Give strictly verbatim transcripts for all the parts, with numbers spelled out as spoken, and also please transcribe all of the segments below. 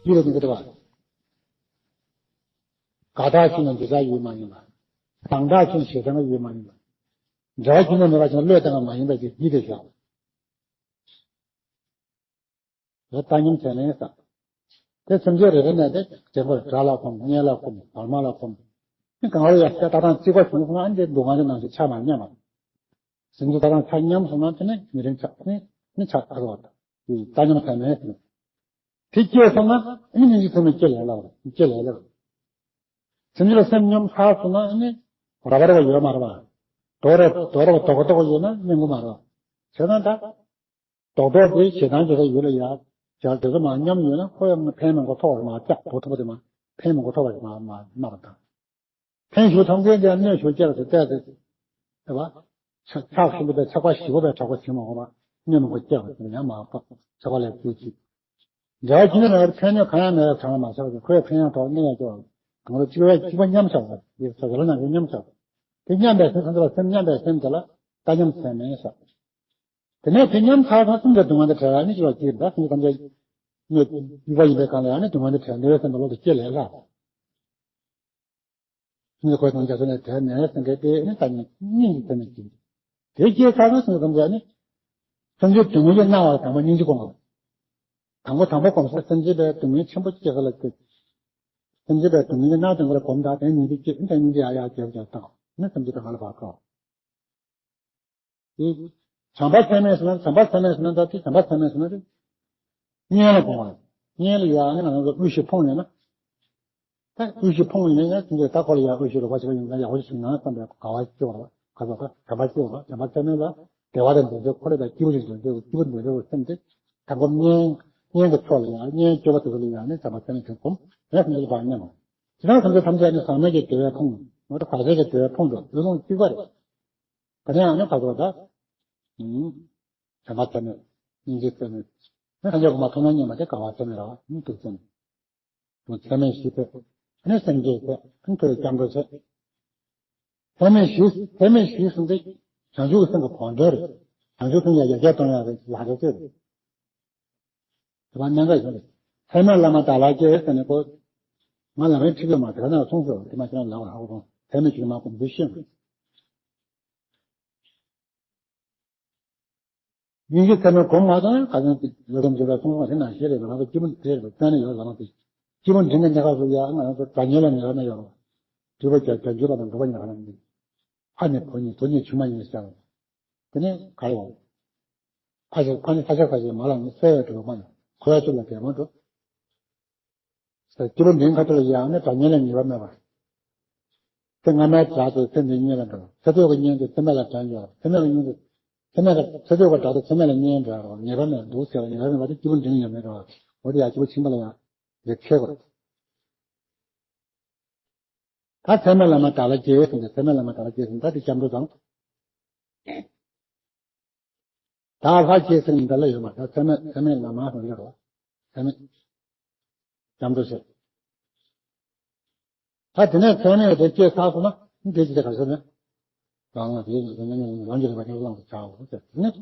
ཡིད་ལ་འཛིན་གྱི་འདུག་པ། དགའ་རྟགས་ཤིག་ན་འདོད་ཆགས་ཡོད་མ་ཡིན་པ། སྡང་རྟགས་ཤིག་ན་ཞེ་སྡང་ཡོད་མ་ཡིན་པ། འབྲེལ་བ་ཅི་ནས་མེད་པ་ཞིག་ན་བློས་བཏང་བ་མ་ཡིན་པ་ཞིག་ཡིད་དེ་བཞག་པ། ལྟ་མཉམ་ཚད་མས་བསམ། དེ་སེམས་ཅན་རེ་རེ་ནས་དེ་དྲན་པར་དགྲ་ལ་འཁུམས། གཉེན་ལ་འཁུམས། བར་མ་ལ་འཁུམས། དེ་གང་ལ་ཡང་ལྟ་སྟངས་གཅིག་པ་བྱུང་སོང་ན་འདི་སྡུག་བསྔལ་དེ་ནང་བཞིན་ཆ་མ་མཉམ་པ། སེམས་ཅན་ལྟ་སྟངས་ཆ་མཉམ་སོང་ན་དེ་ནི་མི་རིང་ཆ་ནི་ནི་ཆ་ཁ་བ་དང་། ལྟ་མཉམ་ཚད་མས་བསམ། དེ་སྐྱེས་སོང་ན་ཨ་ནི་སྙིང་རྗེ་ཚད་མས་སྐྱེ་ལས་སླ་བ། སྐྱེ་ལས་སླ་བ། སེམས་ཅན་ལ་སེམས་མཉམ་ཆགས་སོང་ན་ཨ་ནི་ར་བ་ར་བ་ཡོད་མ་རེད་པ། རྡོག་ར་རྡོག་ར་བ་རྡོག་རྡོག་ཡོད་ན་སྙིང་པོ་མ་རེད་པ། བྱས་ན་ད་རྡོག་རྡོག་དེ་ཞེ་སྡང་བྱེད་ས་ཡོད་ལ་ཡ། བྱ་དེ་ཚོ་མ་མཉམ་ཡོད་ན་ཁོ་ཡང་ཕན་མི་གོ་ཐོགས་པ་མ་བཅག་བོ་ཐོགས་པ་དེ་མ་ཕན་མི་གོ་ཐོགས་པ་ཞིག་མ་མ་མ་རེད་ད། ཕན་ཞུགས་ཐམས་ཅད་ཀྱང་གནོད་ཞུགས་སྐྱེ་བ་དེ་བལྟས་ཏེ། རེད་པ། ཆགས་ཆགས་ཞུགས་པའི་ཆགས་པ་ཞི་བ་པའི་གྲགས་པ་ཞིག་མ་འོངས་པ་གནོད་མི་དགོས་སྐྱེ་བ་དེ་ཡང་མ་ཕོག་ཆགས་པ་ལས་བཅུ་གཅིག་འབྲེལ་བ་ཇི་ནས་མེད་པར་ཕན་གནོད་གང་ཡང་མེད་པར་བྱང་བ་མ་ཆགས་པ་ཁོའི་ཕན་ཡང་དོར་གནོད་ཡང་སྐྱེ་བ། གང་རུང་གཅིག་པའི་གཅིག་པ་མཉམ་བཞག་པ་ཡོད་ས་རེ་ལ་ནང་བཞིན་མཉམ་བཞག་པ། དེ་མཉམ་པའི་སེམས་སེམས་ལ་སེམས་མཉམ་པའི་སེམས་དེ་ལ་ལྟ་མཉམ་ཚད་མས་ཟེར། དེ་ནས་དེ་མཉམ་ཚར་ཚར་སེམས་ཀྱི་སྡུག་བསྔལ་དེ་བྲལ་ཡང་ནི་ཅི་ལ་སྐྱེ་ད་སེམས་ཀྱི་ཐམས་ཅད་གནོད་སྐྱིད་པ་ཡིན་པའི་སྒང་ལ་ཡང་ནི་སྡུག་བསྔལ་དེ་བྲལ་འདོད་པའི་སེམས་དེ་ལོག་ཏུ་སྐྱེ་ལས་སླ། སེམས་ཀྱི་ཁོའི་དོན་རྒྱ་མཚོ་ནས་དེ་ནས་སེམས་ཀྱི་དེ་ནི་ལྟ་མཉམ་སྙིང་རྗེ་ཚད་མས་སྐྱེ། དེ་སྐྱེས་ཚར་ན་སེམས་ཀྱི་ཐམས་ཅད་ནི་སེམས་ཀྱི་སྡུག་བསྔལ་གྱི་སྣང་བ་དང་པོ་སྙིང་རྗེ་སྒོམ་པ། དང་པོ་དང་པོ་སྒོམ་ས་སེམས་ཀྱི་དེ་སྡུག་བསྔལ་ཆེན་པོ་སྐྱེ་ས་ལ་སྐྱེ། སེམས་ཅན་པའི་སྡུག་བསྔལ་གྱི་སྣང་དེ་ངོ་ལ་གོམས་དང་དེ་སྙིང་རྗེ་སྐྱེ། དེ་སྙིང་རྗེ་ཡར་ཡར་རྒྱས་རྒྱས་བཏང་ནི་སེམས་ཅན་པའི་ང་ལ་བར་ཁ། དེ་བྱམས་པ་ཚད་མས་ཟེར་ན་བྱམས་པ་ཚད་མས་ཟེར་ན་ད་དེ་བྱམས་པ་ཚད་མས་ཟེར་ན་དེ་གཉེན་ལ་གོམས་པ། གཉེན་ལ་ཡོད་ཨ་ནི་ང་རང་ཚོ་དབུལ་ཞིང་ཕོངས་ཡོད་ན། ད་དབུལ་ཞིང་ཕོངས་ཡོད་ན་ཡང་དེ་འདྲའི་ད་ཁོ་ལ་ཡང་དབུལ་ཞིང་རོགས་པ་བྱེད་པ་ཡིན་ན་ཡག་པོ་ཞིག་བྱུང་ན་བསམ་པའི་དགའ་བ་སྐྱེ་བ་ལ་ག་ཚོད་ད་བྱམས་པ་སྐྱེ་བ་ལ་བྱམས་པ་ཚད་མས་ལ་བདེ་བ་དང་འདོད་འདོད་ཁོ་ལ་ད་སྐྱིད་པོ་ཞིག་འདོད་འདོད་སྐྱིད་པོ་འདོད་འདོད་སེམས་དེ་ད་ཁོ་གཉེན་གཉེན་གྱི་ཕྱོགས་ལ་ཡང་གཉེན་སྐྱོབ་པ་དེ་ཚོ་ལ་ཡང་ནི་བྱམས་པ་ཚད་མས་དེ་སྒོམ་ཡང་སེམས་ཅན་ལ་བག་ཉལ་མ། དེ་དང་སེམས་ཅན་ཐམས་ཅད་ནི་ཟག་མེད་ཀྱི་བདེ་བས་ཕོངས། ང་ཚོ་བག་ཆགས་ཀྱི་བདེ་བས་ཕོངས་འགྲོ་ལུས་ལོངས་སྤྱོད་པ་རེད། ད་ནི་ཨ་ནི་ག་ཚོད་ད། ཨུམ། བྱམས་པ་ཚད་མས། སྙིང་རྗེ་ཚད་མས། ཨ་ནི་ཐམས་ཅད་གོང་མ་མཐོང་སྣང་གཉིས་མ་དེ་དགའ་བ་ཚད་མས་ར་བ་ཨ་ནི་ཐུགས་ཚད་མས། ཐུགས་ཚད་མས་ཞེས་པས་ཨ་ནི་སེམས་བསྐྱེད་ཚད་ཨ་ནི་ཐུགས་སྐྱབས་འགྲོ་ཚད། ཚད་མས་ཞེས་ཚད་མས་ཞེས་གསུངས་ཏེ་བྱང་ཆུབ་ཀྱི་སེམས་ཀྱི་གོ་འདོད་རེད། བྱང་ཆུབ་སེམས་ལ་ཡར་རྒྱས་གཏོང་ཡག་གི་ལག་ཆ་ཚོད་རེད། དེ་མ་གནད་འགག་ཡོད་རེད། ཚད་མས་བླ་མ་བདག་ལ་སྐྱེས་ཟེར་ནས་ཁོ། ང་ལམ་རིམ་ཁྲིད་པའི་མ་དེ་ན་གསུངས་སོ་དེ་མ་ཁྱེད་རང་ལ་ཧ་གོ། ཚད་མས་ཁྱེད་མ་གོམས་འདི་ཤེས། སྙིང་རྗེ་ཚད་མས་གོམས་མ་ཐུབ་ན་ཁ་སང་གི་ཡོད་དམ་བརྗོད་པའི་གསུང་བ་དེ་ནང་བཞིན་རེད། ང་ཚོ་སྐྱིད་པོ་དེ་རེད་བཙན་ནས་ཡོད་ལ་ང་ཚོ་སྐྱིད་པོ་འདི་ནས་གནས་སྐབས་སུ་ཡ་ང་ཚོ་དགྲ་གཉེན་ལ་ཉེ་བ་ན་ཡོད་རེད། སྒྲུབ་པ་རྒྱ་རྒྱ་འགྱུར་བ་དང་འགྲོ་བ་ཉེ་བ་ན་ཕ་ནི་བུ་ཉིད་བུ་ཉིད་ཆུང་མ་ཉིད་ཟེར་བ། དེ་ནས་ག་རེ་བ། ཕ་ཞིག་ཕ་ནི་ཕ་ཞག་ཕ་ཞིག་མ་ལ་ནི་གསལ་བའི་གྲོགས་མ་ནི་ཁོ་ཡ་ཚུལ་ལ་དེ་མ་འགྲོ། སྐྱེས་བུ་འབྲིང་ཁ་ཐུག་ལ་ཡང་ནི་དགྲ་གཉེན་ལ་ཉེས་པ་མེད་པ། ཚེ་སྔ་མའི་དགྲ་དེ་ཚེ་འདིའི་གཉེན་ལ་འགྲོ། ཚེ་སྟོད་ཀྱི་གཉེན་དེ་ཚེ་སྨད་ལ་དགྲ་ཡོད། ཚེ་སྨད་ཀྱི་གཉེན་དེ་ཚེ་སྨད་ལ་ཚེ་སྟོད་ཀྱི་དགྲ་དེ་ཚེ་སྨད་ལ་གཉེན་འགྲོ་ཡ་རོ། ཉེས་པ་མེད་འདུག་ཟེར་བ་ཉེས་པ་མེད་པ་དེ་སྐྱེས་བུ་འབྲིང་ཡོད་མེད་རོ། འོ་དེ་ཡང་སྐྱེས་བུ་ཆེན་པོ་ལ་ཡང་ལེགས་ཁྱད་དགོས། ད་ཚད་མས་བླ་མ་བདག་ལ་སྐྱེས་ཟེར་ཏེ་ཚད་མས་བླ་མ་བདག་ལ་སྐྱེས་ཟེར་ད་དེ་སྐྱབས་འགྲོ་དང་། ད་ལྷ་སྐྱེས་ཟེར་ནས་འདི་ལ་ཡོད་མ་རེད། ཚད་མས་ཚད་མས་བླ་མ་ཟེར་གྱི་རེད། ཚད་མས་སྐྱབས་འགྲོ་ཟེར། ད་དེ་ནས་ཚད་མས་དེ་སྐྱེས་ཚར་སོང་ན་འདི་ཅི་ལྟར་ག་ཟེར་ན། རང་ལ་དེའི་ལམ་གྱི་རིམ་པ་ཉམས་སུ་བྱའོ་ཟེར། དེ་ནས་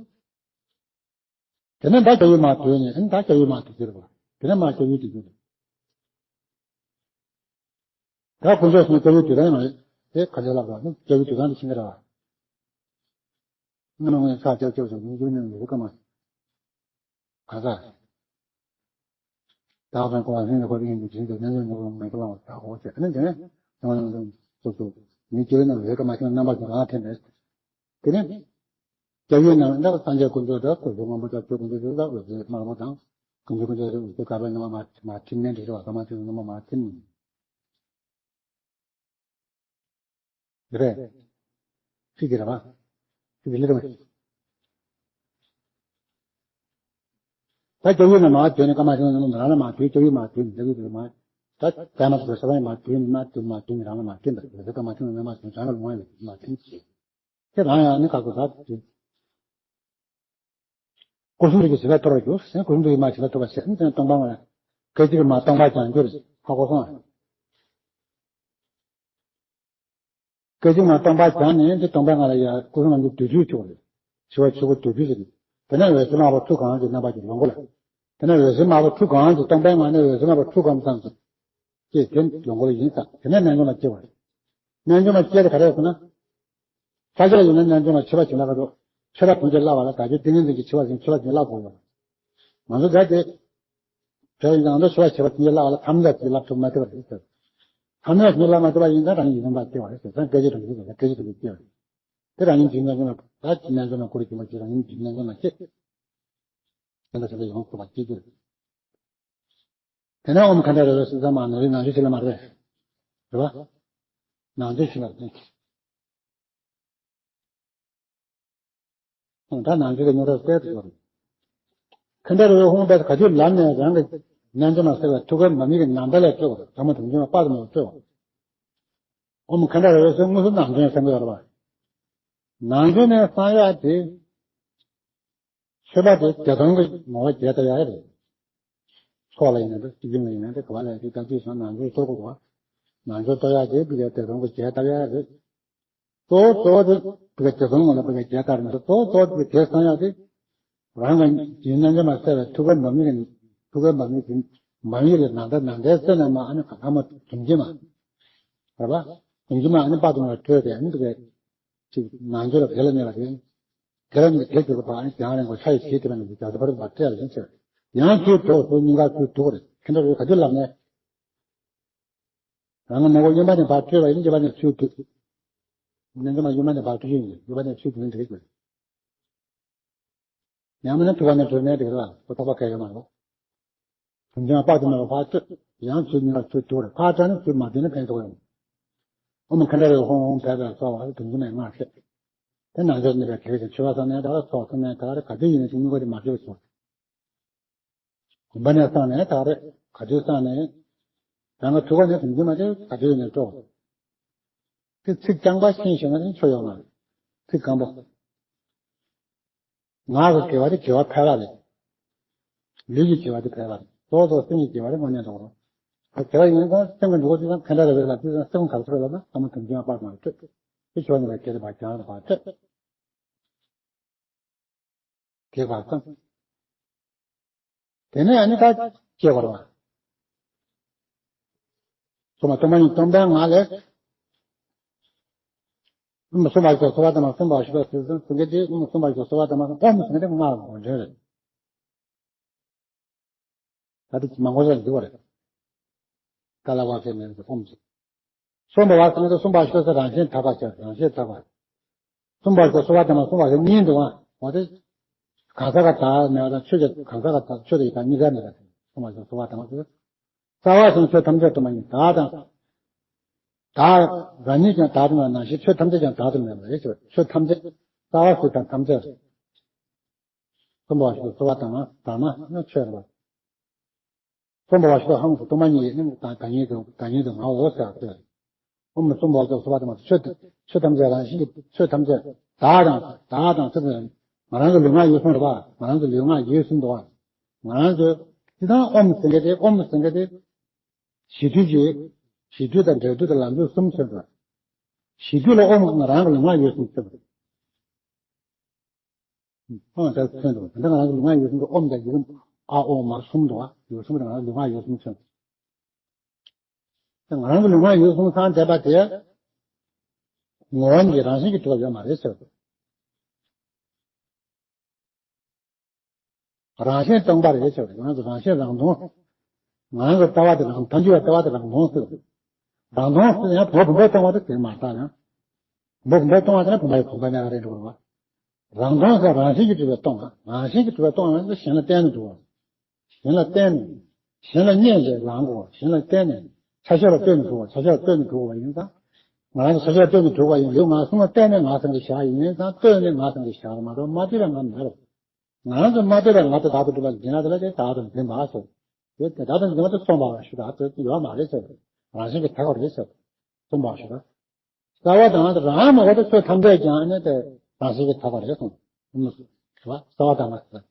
དེ་ནས་ད་སྐྱབས་ཡུལ་མར་བསྡུས་ནས་ཨ་ནི་ད་སྐྱབས་ཡུལ་མར་བསྡུས་ཟེར་བ། དེ་ནས་མར་སྐྱབས་ཡུལ་དུ་གྱུར། ད་དཀོན་མཆོག་གསུམ་སྐྱབས་ཡུལ་དུ་རང་ཡང་དེ་ག་ཚོད་ལབ་པ་ནི་སྐྱབས་ཡུལ་དུ་རང་དུ་ཕྱིན་གྱི་རེད་བ། རྣམ་སྨིན་ས་སྐྱབས་སྐྱབས་སུ་མི་འགྱུར་ནས་མི་རིགས་ཀ་མ། ག་ས། བདག་དང་འཁོར་བ་ལྷན་ནེ་ཁོ་རིགས་ཡིན་གྱི་དྲིན་དུ་གནས་ལུགས་ཉེ་བར་མེད་པ་ལ་བདག་གོ་ཟེར་ནས་དེ་ནས་ཚང་མ་ཚོགས་སུ་མི་སྐྱེ་བའི་རྣམ་རེ་ཀ་མ་ཤེས་ན་རྣམ་པ་ཀུན་རང་འཐེན་པས། དེ་ནས་སྐྱབས་ཡུལ་རྣམས་ད་སངས་རྒྱས་དཀོན་མཆོག་དང་དཀོན་མཆོག་མངོན་པར་རྫོགས་པའི་དཀོན་མཆོག་ཟེར་ད་འོད་ཟེར་དམར་པོ་དང་། དཀོན་མཆོག་དཀོན་མཆོག་ཟེར་འོད་ཟེར་དཀར་པོའི་རྣམ་པ་མ་མ་ཐིམ་ནས་འདྲི་ཞུ་བ་ཀ་མ་ཐིམ་རྣམ་པ་མ་ཐིམ། རེད། ཚིག་དེ་རེད་པ། ཚིག་དེ་ལེགས་པ། ད་སྐྱབས་ཡུལ་ན་མ་བྱོན་ནས་ཀ་མ་བྱོན་ནས་རང་ལ་མ་བྱོན། སྐྱབས་ཡུལ་མ་བྱོན་ནས་སྐྱབས་ཡུལ་དེ་མ། ད་ད་མ་བྱོན་ས་བ་མ་བྱོན་ནས་མ་བྱོན་མ་བྱོན་ནས་རང་ལ་མ་བྱོན་པ་རེད། ཀ་མ་བྱོན་ནས་མ་བྱོན་རང་ལ་ལོང་བ་ཡོད་མ་བྱོན་ཅེས། དེ་རང་ཡང་ནི་ཁ་ཁོ་ད་དེ། སྐུ་གསུང་ཐུགས་ཀྱི་བྱིན་རླབས་ཐོབ་པར་གྱུར་ཟེར། སྐུ་གསུང་ཐུགས་ཀྱི་མ་བྱིན་རླབས་ཐོབ་པ་ཟེར་ནས་སྟོང་པ་ལྔ་ཡང་སྐད་ཅིག་མ་སྟོང་པ་རྐྱང་གྱུར་ཧ་གོ་སོང་། སྐད་ཅིག་མ་སྟོང་པ་རྐྱང་ནས་འདི་སྟོང་པ་ལྔ་ལ་ཡང་སྐུ་གསུང་ཐུགས་ཀྱི་བདུད་འདུལ་ཆོག་རེད། ཞི་བ་ཆོས་སྐུ་བདུད་འདུལ་ཟེར་ནས་དེ་ནས་འོད་ཟེར་ལྔ་པོ་ཐུགས་གང་གི་རྣམ་པ་ཀྱི་ལོངས་སྐུ་ལ། དེ་ནས་འོད་ཟེར་དམར་པོ་ཁྲུ་གང་དུ་སྟོང་པའི་ངང་ནས་འོད་ཟེར་དམར་པོ་ཁྲུ་གང་ཙམ་དུ་སྐྱེས་དེ་ལོངས་སྐུ་ལ་ཡིན་ཙང་དེ་ནས་རྣལ་འབྱོར་མ་སྐྱེ་བ་རེད། རྣལ་འབྱོར་མ་སྐྱེ་དེ་ག་རེ་ཟེར་ན། ས་ཆ་ལ་ཡིན་ན་རྣལ་འབྱོར་མ་མཆོད་པ་བྱེད་ལ་ག་རེ། མཆོད་པ་ཐམས་ཅད་བརླག་པ་ལ་བདག་རྒྱུད་ཏིང་ངེ་འཛིན་གྱི་མཆོད་པ་བྱེད་མཆོད་པ་བྱེད་བརླག་དགོས་པ། ང་ཚོ་ད་དེ། དེ་ཡིན་ཙང་ང་ཚོ་མཆོད་པ་བྱེད་པ་ཐམས་ཅད་བརླག་པ་ལ་ཐམས་ཅད་ཀྱིས་བརླག་ཐུབ་མ་ཐུབ་པ་རེད་ཟེར། ཐམས་ཅད་ཀྱིས་བརླག་མ་ཐུབ་པ་ཡིན་ཙང་རང་ཉིད་ཡིད་བརྟན་པ་སྐྱེ་བ་རེད་ཟེར་ཙང་སྐད་ཅིག་གྲངས་ཀྱིས་ཟེར་སྐད་ཅིག་གྲངས་ཀྱིས་སྐྱེ་བ་རེད། དེ་རང་ཉིད་ཀྱི་རྣལ་འབྱོར་མ་ད་ཀྱི་རྣལ་འབྱོར་མ་ཀུ་རེ་གྱི་མ་ཀྱི་རང་ཉིད་ཀྱི་རྣལ་འབྱོར་མ་སྐྱེ། དེ་འདྲ་བྱས་ན་ཡོངས་སུ་རྫོགས་པ་སྐྱེ་རྒྱུ་རེད། དེ་ནས་ཨོཾ་ཁ་ཊ་ར་བའི་སིལ་ཙམ་མ་ནོར་རི་ནང་ཆོས་ཆེ་ལ་མ་རེད། རེད་བ། ནང་ཆོས་ཆེ་ལ་རེད། ད་ནང་ཆོས་ཀྱི་རྙོག་དྲ་གསལ་དུ་ཤོར། ཁ་ཊ་ར་བའི་ཧཱུྃ་ཕཊ་ག་དུས་ལབ་ནས་རང་གི་རྣལ་འབྱོར་མ་སེལ་བའི་ཐུགས་ཀའི་མར་མེ་གི་ནམ་ཟླ་ལས་སྤྲོས་པ་དང་ཐ་མ་དུམ་གྱིས་མ་དཔག་ཏུ་མེད་པ་སྤྲོས་པ། ཨོཾ་ཁ་ཊ་ར་བའི་སིལ་དངོས་སུ་ནང་ཆོས་སེམས་ཀྱི་ཡོད་རེད་བ། ནང་ཆོས་ནས་གསང་ཡག་དེ། མཆོད་པ་དེ་བརྒྱ་སྟོང་གི་ངོ་བོ་བརྒྱད་ལྟ་ཡག་རེད། ཚོགས་ལ་ཡིན་ན་འདྲ་སྤྱི་ཁྱིམ་ལ་ཡིན་ན་འདྲ་ག་བ་ལ་ཡིན་ན་འདྲ་ད་ཅི་སོང་ནང་ཆོས་གཏོར་དགོས་པ། ནང་ཆོས་གཏོར་ཡག་དེ་བརྒྱ་སྟོང་གི་བརྒྱད་ལྟ་ཡག་རེད། གཙོ་བོ་གཙོ་བོ་དེ་བརྒྱ་སྟོང་ངོ་ལ་བརྒྱད་ལྟ་རེད་མ་གཏོགས་གཙོ་བོ་གཙོ་བོ་དེ་དེ་གསང་ཡག་དེ། རང་གི་རྣལ་འབྱོར་མ་གསལ་བའི་ཐུགས་ཀའི་མར་མེ་གི་ཐུགས་ཀའི་མར་མེ་གི་མར་མེ་ལས་ནམ་ཟླ་ནམ་ཟླའི་རྩེ་ནས་མར་ཨ་ནི་ག་ཐ་མ་དུམ་གྱིས་མ། རེད་པ། དུམ་གྱིས་མ་ཨ་ནི་དཔག་ཏུ་མེད་པ་སྤྲོས་ཏེ་ཨ་ནི་དེ་གའི་ཅིག་ནང་ཆོས་ལ་དེ་ལ་གནས་པ་རེད། དེ་ལ་ནི་དེ་གྱུར་པ་ཨ་ནི་རྒྱང་རིང་པོ་ཤ་ཡི་གེ་དེ་ལ་ནི་རྒྱ་ཚ་བར་མ་སྤྲད་ལ་ཡིན་ཟེར། ཡང་ཚུར་འགྲོ་ཚུར་སྙིང་ག་ཚུར་འགྲོ་རེད། ཁྱེད་འདྲ་རེད་ག་དུས་ལབ་ནས། རང་གི་ནོར་བུ་གཡོན་པ་ནས་ཕར་སྤྲོས་པ་ཡིན་གཡོན་པ་ནས་ཚུར་འགྲོ། ནན་ཙམ་གཡོན་པ་ནས་ཕར་སྤྲོས་ཡིན་གཡོན་པ་ནས་ཚུར་འགྲོ་ཡིན་དེ་ག་དུས། ཡང་མིན་ན་ཐུབ་པ་ནས་གྲོལ་ནས་འགྲིག་ར་ཁོ་ཐོགས་པ་གལ་ཡོད་མ་རེད། དུམ་གྱིས་དཔག་ཏུ་མེད་པ་ཕར་སྤྲོད། ཡང་ཚུར་ཉིན་ལ་ཚུར་འདུག་རེད་ཕར་སྤྲད་ན་ཚུར་མ་འདུས་ན་ཕན་ཐོགས་ཡོད། ཨོཾ་ཁ་ཊ་ར་བའི་ཧཱུྃ་ཧཱུྃ་ཕཊ་ཕཊ་སོགས་པ་དུམ་གྱིས་མ་སྔར་བཤད། དེ་ནང་ཆོས་ནི་པའི་གལ་ཆེ་ཆོས་པ་ས་ནས་ད་ར་ཚོགས་ས་ནས་ད་ར་ག་དུས་ཡིན་ན་ཅིག་སྙིང་པོ་དེ་མ་བརྗེད་པ་བྱུང་། དགོན་པ་ནས་བསགས་ནས་ད་རེས་ག་དུས་བསགས་ནས། རང་གི་ཐུགས་ཀ་ནས་དུམ་གྱིས་མ་དེ་ག་དུས་ནས་སྤྲོ། དེ་ཚིག་རྐྱང་པ་ཤེས་ཤེས་ན་དེ་ཆོ་ཡོང་ང་རེད། ཚིག་རྐང་པ། ངག་གི་དགེ་བ་དེ་དགེ་བ་ཕལ་པ་རེད། ལུས་ཀྱི་དགེ་བ་དེ་ཕལ་པ་རེད། གཙོ་བོ་གཙོ་བོ་སེམས་ཀྱི་དགེ་བ་དེ་དངོས་གནས་འགྲོ་གི་རེད། དགེ་བ་ཡིན་ཙང་སེམས་ཀྱི་འགྲོ་གི་དེ་ཙང་ཁ་ཊ་ར་བའི་ལ་དེ་ཙང་སེམས་ག་ཚོད་ལ་ན་ཐ་མ་དུམ་གྱིས་མ་དཔག་མ་སྤྲོད། དེ་ཆོ་ནས་ལ་སྐད་དེ་བ་རྐྱང་རེད་བ་སྤྲོད། དེ་བར་ཙམ། དེ་ནས་ཨ་ནི་ད་སྐྱེ་བར་བ། སོ་མ་སྟོང་པ་ཉིད་སྟོང་པའི་ངང་ལས། སོ་མ་སོ་མ་ཞིག་སོ་བ་དང་སོ་མ་ཞིག་སོ་སོ་སོ་གི་དེ་སོ་མ་ཞིག་སོ་བ་དང་ཨོཾ་ཟེར་དེ་ང་གོ་འདྲེ་རེད། ད་དེ་མང་པོ་ཞིག་འདུག་པ་རེད། ཀ་ལ་བ་ཟེར་ནས་ཨོཾ་ཟེར། གསུམ་པ་བ་གསུམ་དུ་གསུམ་པ་ཤོ་ས་རང་བཞིན་དག་པ་ཟེར་རང་བཞིན་དག་པ། གསུམ་པ་ཤོ་གསོལ་བ་དང་གསུམ་པ་ཤོ་གཉིས་འདུག་ཨ། འོ་དེ། གང་ཟག་ག་དག་མེད་པ་དང་ཆོས་ཀྱི་གང་ཟག་ག་དག་ཆོས་དང་ཡི་དྭགས་གཉིས་ཀ་མེད་པ་དེ་གསུམ་པ་ཤོ་གསོལ་བ་དང་གསོལ། རྩ་བ་ཤིང་ཆོས་ཐམས་ཅད་སྟོང་པ་ཉིད་བདག་དང་། བདག་རང་ཉིད་ཀྱང་བདག་ཏུ་མེད་པ་ནང་བཞིན་ཆོས་ཐམས་ཅད་ཀྱང་བདག་ཏུ་མེད་པ་རེད་ཟེར་ཆོས་ཐམས་ཅད་རྩ་བ་ཤིང་དང་ཐམས་ཅད། གསུམ་པ་ཤོ་གསོལ་བ་དང་དང་མ་ནི་ཆོས་རེད། གསུམ་པ་བ་ཞིག་ལ་ཧང་སུ་སྟོང་པ་ཉིད་ནི་ད་ད་ཉིད་དུ་ད་ཉིད་དུ་ང་འོ་ཟེར་བ་ཟེར། ཨོཾ་གསུམ་པ་བ་ཞིག་གསོལ་བ་དང་མ་ཆོས་ཆོས་ཐམས་ཅད་རང་བཞིན་གྱི་ཆོས་ཐམས་ཅད་བདག་དང་བདག་དང་ཆོས་དང་ང་རང་གི་ལུས་ངག་ཡིད་གསུམ་རེད་པ། ང་རང་གི་ལུས་ངག་ཡིད་གསུམ་འདུག་པ། ང་རང་ཚོས་ཅི་ལྟར་ཨོཾ་ཟེར་མཁན་དེ་ཨོཾ་ཟེར་མཁན་དེ་གཞི་དུས་ཀྱི་གཞི་དུས་དང་འབྲས་དུས་དང་ལམ་དུས་གསུམ་ཟེར་བ། གཞི་དུས་ལ་ཨོཾ་ང་རང་གི་ལུས་ངག་ཡིད་གསུམ་ཟེར་བ། ཨོཾ་དེ་མཚོན་འདུག་ད་ང་རང་གི་ལུས་ངག་ཡིད་གསུམ་དུ་ཨོཾ་དང་ཡིད་གསུམ་ཨ་ཨོ་མ་གསུམ་འདུག་ཡིད་གསུམ་དང་ང་རང་ལུས་ངག་ཡིད་གསུམ་མཚོན། ང་རང་གི་ལུས་ངག་ཡིད་གསུམ་སངས་རྒྱས་པ་དེ་ངོ་བོ་ཉིད་རང་བཞིན་གྱིས་གྲུབ་པ་ཡོད་མ་རེད་ཟེར། རང་བཞིན་སྟོང་པ་རེད་ཟེར། ང་ཚོ་རང་བཞིན་རང་སྟོང་། ང་རང་གི་ལྟ་བ་དེ་རང་ཐལ་འགྱུར་བའི་ལྟ་བ་དེ་རང་སྟོང་ཟེར། རང་སྟོང་ཟེར་ཡང་བུ་བུམ་པས་སྟོང་བ་དེ་དེ་མ་རེད་ཡང་། བུ་བུམ་པས་སྟོང་བ་དེ་ན་བུམ་པ་ཡི་བུམ་པ་མེད་པ་རེད་འགྲོ་གི་རེད་བ། རང་སྟོང་ཟེར་རང་བཞིན་གྱིས་གྲུབ་པའི་སྟོང་ང་། རང་བཞིན་གྱིས་གྲུབ་པའི་སྟོང་ང་ཟེར་གཞན་ལ་བརྟེན་ནས་འགྲོ་བ། གཞན་ལ་བརྟེན་ནས། གཞན་ལ་བརྟེན་ནས་ཆ་ཤས་ལ་ལྟོས་ནས་འགྲོ་བ། ཆ་ཤས་ལ་ལྟོས་ནས་འགྲོ་བ་ཡིན་ཙང་། ང་རང་ཚོ་ཆ་ཤས་ལ་ལྟོས་ནས་འགྲོ་བ་ཡིན་ལུགས་ང་གསུམ་ལ་བརྟེན་ནས་ང་ཚང་གི་བཞག་ཡིན་ཙང་ལྟོས་ནས་ང་ཚང་གི་བཞག་མ་གཏོགས་མ་ལྟོས་པའི་ང་མེད་རེད། ང་རང་ཚོ་མ་ལྟོས་པའི་ང་དེ་བདག་ཏུ་གྲུབ་པ་ཡིན་ན་དེ་ལ་དེ་བདག་ཏུ་འཛིན་པ་སོ། དེ་དེ་བདག་ཏུ་འཛིན་པ་དེ་སྟོང་པ་ཞུ་དག་དེ་ཡོད་མ་རེད་ཟེར། རང་བཞིན་གྱིས་དག་པ་རེད་ཟེར། སྟོང་པ་ཞུ་དག་རྩ་བ་དང་རང་མ་གོ་དེ་ཆོས་ཐམས་ཅད་ཀྱང་ནི་དེ་རང་བཞིན་གྱིས་དག་པ་རེད་གསུངས། རྩ་བ་དང་མ་ཟེར།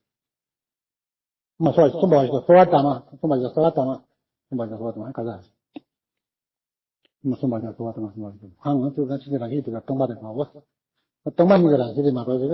མ་སོགས་གསུམ་པ་ཞིག་གསོལ་བ་དང་མ་གསུམ་པ་ཞིག་གསོལ་བ་དང་མ་གསུམ་པ་ཞིག་གསོལ་བ་དང་མ་ག་ཟ། མ་གསུམ་པ་ཞིག་གསོལ་བ་དང་མ་གསུམ་པ་ཞིག་གང་ང་ཚོས་ང་ཚོའི་རང་བཞིན་དེ་ལ་སྟོང་པ་དེ་མ་འོ། སྟོང་པ་ཉིད་ཀྱི་རང་བཞིན་དེ་མ་གཏོགས་ཞིག་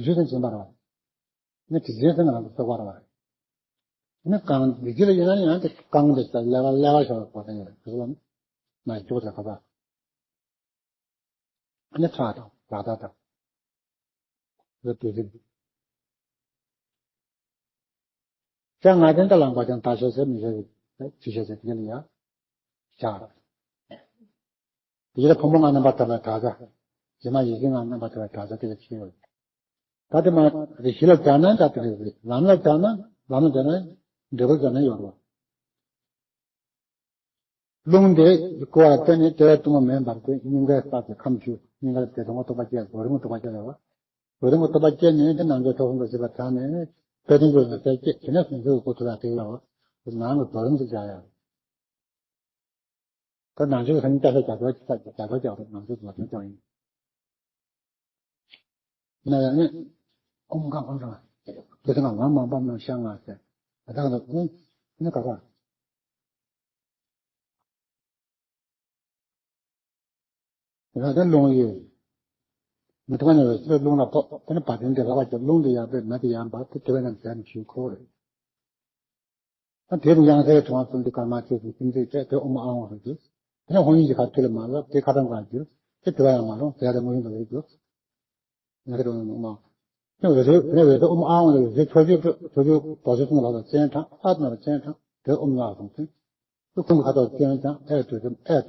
དུས་ཚོད་དང་འཛིན་པ་རེད་བ། ནི་དེ་རྗེས་དེ་ང་རང་ཚོ་རྟོགས་པ་རེད་བ། ནི་གང་འདི་ཅི་ལ་ཡིན་ན་ཡང་དེ་གང་དེ་ལས་ཀ་ལས་ཀ་ཞོར་གོ་དེ་ཡོད་དེ་ལ་ནི་མ་ཡི་ཅོག་དེ་ཁ་པ། ནི་ཁྲག་དང་ལག་བརྡ་དང་། རེད་དེ་རེད། ཅང་ང་དེ་འདྲ་ལངས་པ་ཀྱང་ད་ཤེས་ཟེར་མི་ཤེས་ཟེར་ཅི་ཤེས་ཟེར་དེ་ལ་ཡ། བཞག་དེ་ལ་ཕུང་པོ་ལྔ་རྣམ་པར་དག་པའི་དག་ཆ། ཇི་མ་ཡིན་གྱི་ལྔ་རྣམ་པར་དག་པའི་དག་ཆ་དེ་ལ་ཕྱེ་ཡོད། ད་དེ་མ་རེད་གཞི་ལ་སྦྱར་ན་ད་དེ་རེད་རེད། ལམ་ལ་སྦྱར་ན་ལམ་ལ་སྦྱར་ན་འབྲས་བུ་སྦྱར་ན་ཡོད་རེད། རླུང་དེ་བསྐོར་བ་བརྟེན་ནས་དེ་ལ་གཏི་མུག་མེ་འབར་ཏེ་སྙིང་གའི་སར་གྱི་ཁམས་བཅུ་སྙིང་གར་བདེ་སྟོང་པ་རྟོགས་པ་སྐྱེ་རྫོགས་རིམ་རྟོགས་པ་སྐྱེ་ལ་བ། རྫོགས་རིམ་རྟོགས་པ་སྐྱེ་ནས་དེ་ནང་གི་ཐོག་ཁོང་དུ་ཟིན་པ་དྲངས་ནས་དཔལ་ལྡན་གྱི་རིན་ཆེན་སྐྱེ་དེ་ནས་སོ་སོའི་སྐུ་ཐུགས་ལ་དེ་ལ་བ། ནང་གི་རྫོགས་རིམ་དུ་སྦྱར་ཡ། ད་ནང་ཆོས་ཀྱི་སེམས་ཉིད་བལྟ་ས་རྒྱ་མཚོ་རྒྱ་མཚོ་རྒྱག་རེད། ནང་ཆོས་ཀྱི་ལ་སེམས་ཀྱང་ཡིན། ན་ཡང་ནི་ཀུན་མཁའ་ཀུན་བཟང་དེ་ཚོ་ང་ང་མང་པོ་མང་ཤ་ང་ཟེར་ད་ལྟ་ང་ཚོ་ཀུན་ནི་ག་ག་ང་ཚོ་རླུང་ཡོད་མི་ཐུབ་ན་རེ་ཚོ་རླུང་ལ་ཕོག་དེ་ནི་བ་དན་དེ་ལ་བ་ཀྱི་རླུང་དེ་ཡར་པས་མེ་དེ་ཡར་འབར་དེ་དེ་བས་ན་ཟེར་ནས་ཞུ་ཁོ་རེད། ད་དེ་རུ་དབྱངས་གསལ་དྲི་བ་གསུམ་གྱི་སྐར་མ་ཆོས་སུ་སེམས་ཚེ་བཅས་དེ་ཨོཾ་ཨཱཿཧཱུྃ་ཟེར་གྱི། དེ་ནས་ཧཱུྃ་ཡིག་གི་ཁ་ཐུག་ལ་མ་ལབ་དེ་ཁ་ཐང་ག་གྱུར་དེ་དེ་བ་ཡང་མ་རུང་དེ་ཡང་དེ་མངོན་སུམ་དུ་རེད་གྱུར། ཡང་དེ་རུ་ཨོཾ་ཨཱཿཧཱུྃ། དེ་འོད་ཟེར་དེ་ནས་འོད་ཟེར་ཨོཾ་ཨཱཿཧཱུྃ་ཟེར་འོད་ཟེར་ཕྱོགས་བཅུའི་ཕྱོགས་བཅུའི་རྡོ་རྗེ་གསུམ་ལ་ལ་སྤྱན་དྲངས་ཨ་ན་ལ་སྤྱན་དྲངས་དེ་ཨོཾ་ལ་སོང་ཚེ། དེ་ཁོང་གི་ཁ་ཐོག་སྤྱན་དྲངས་ཨེ་དུས་དེ་ཨེ།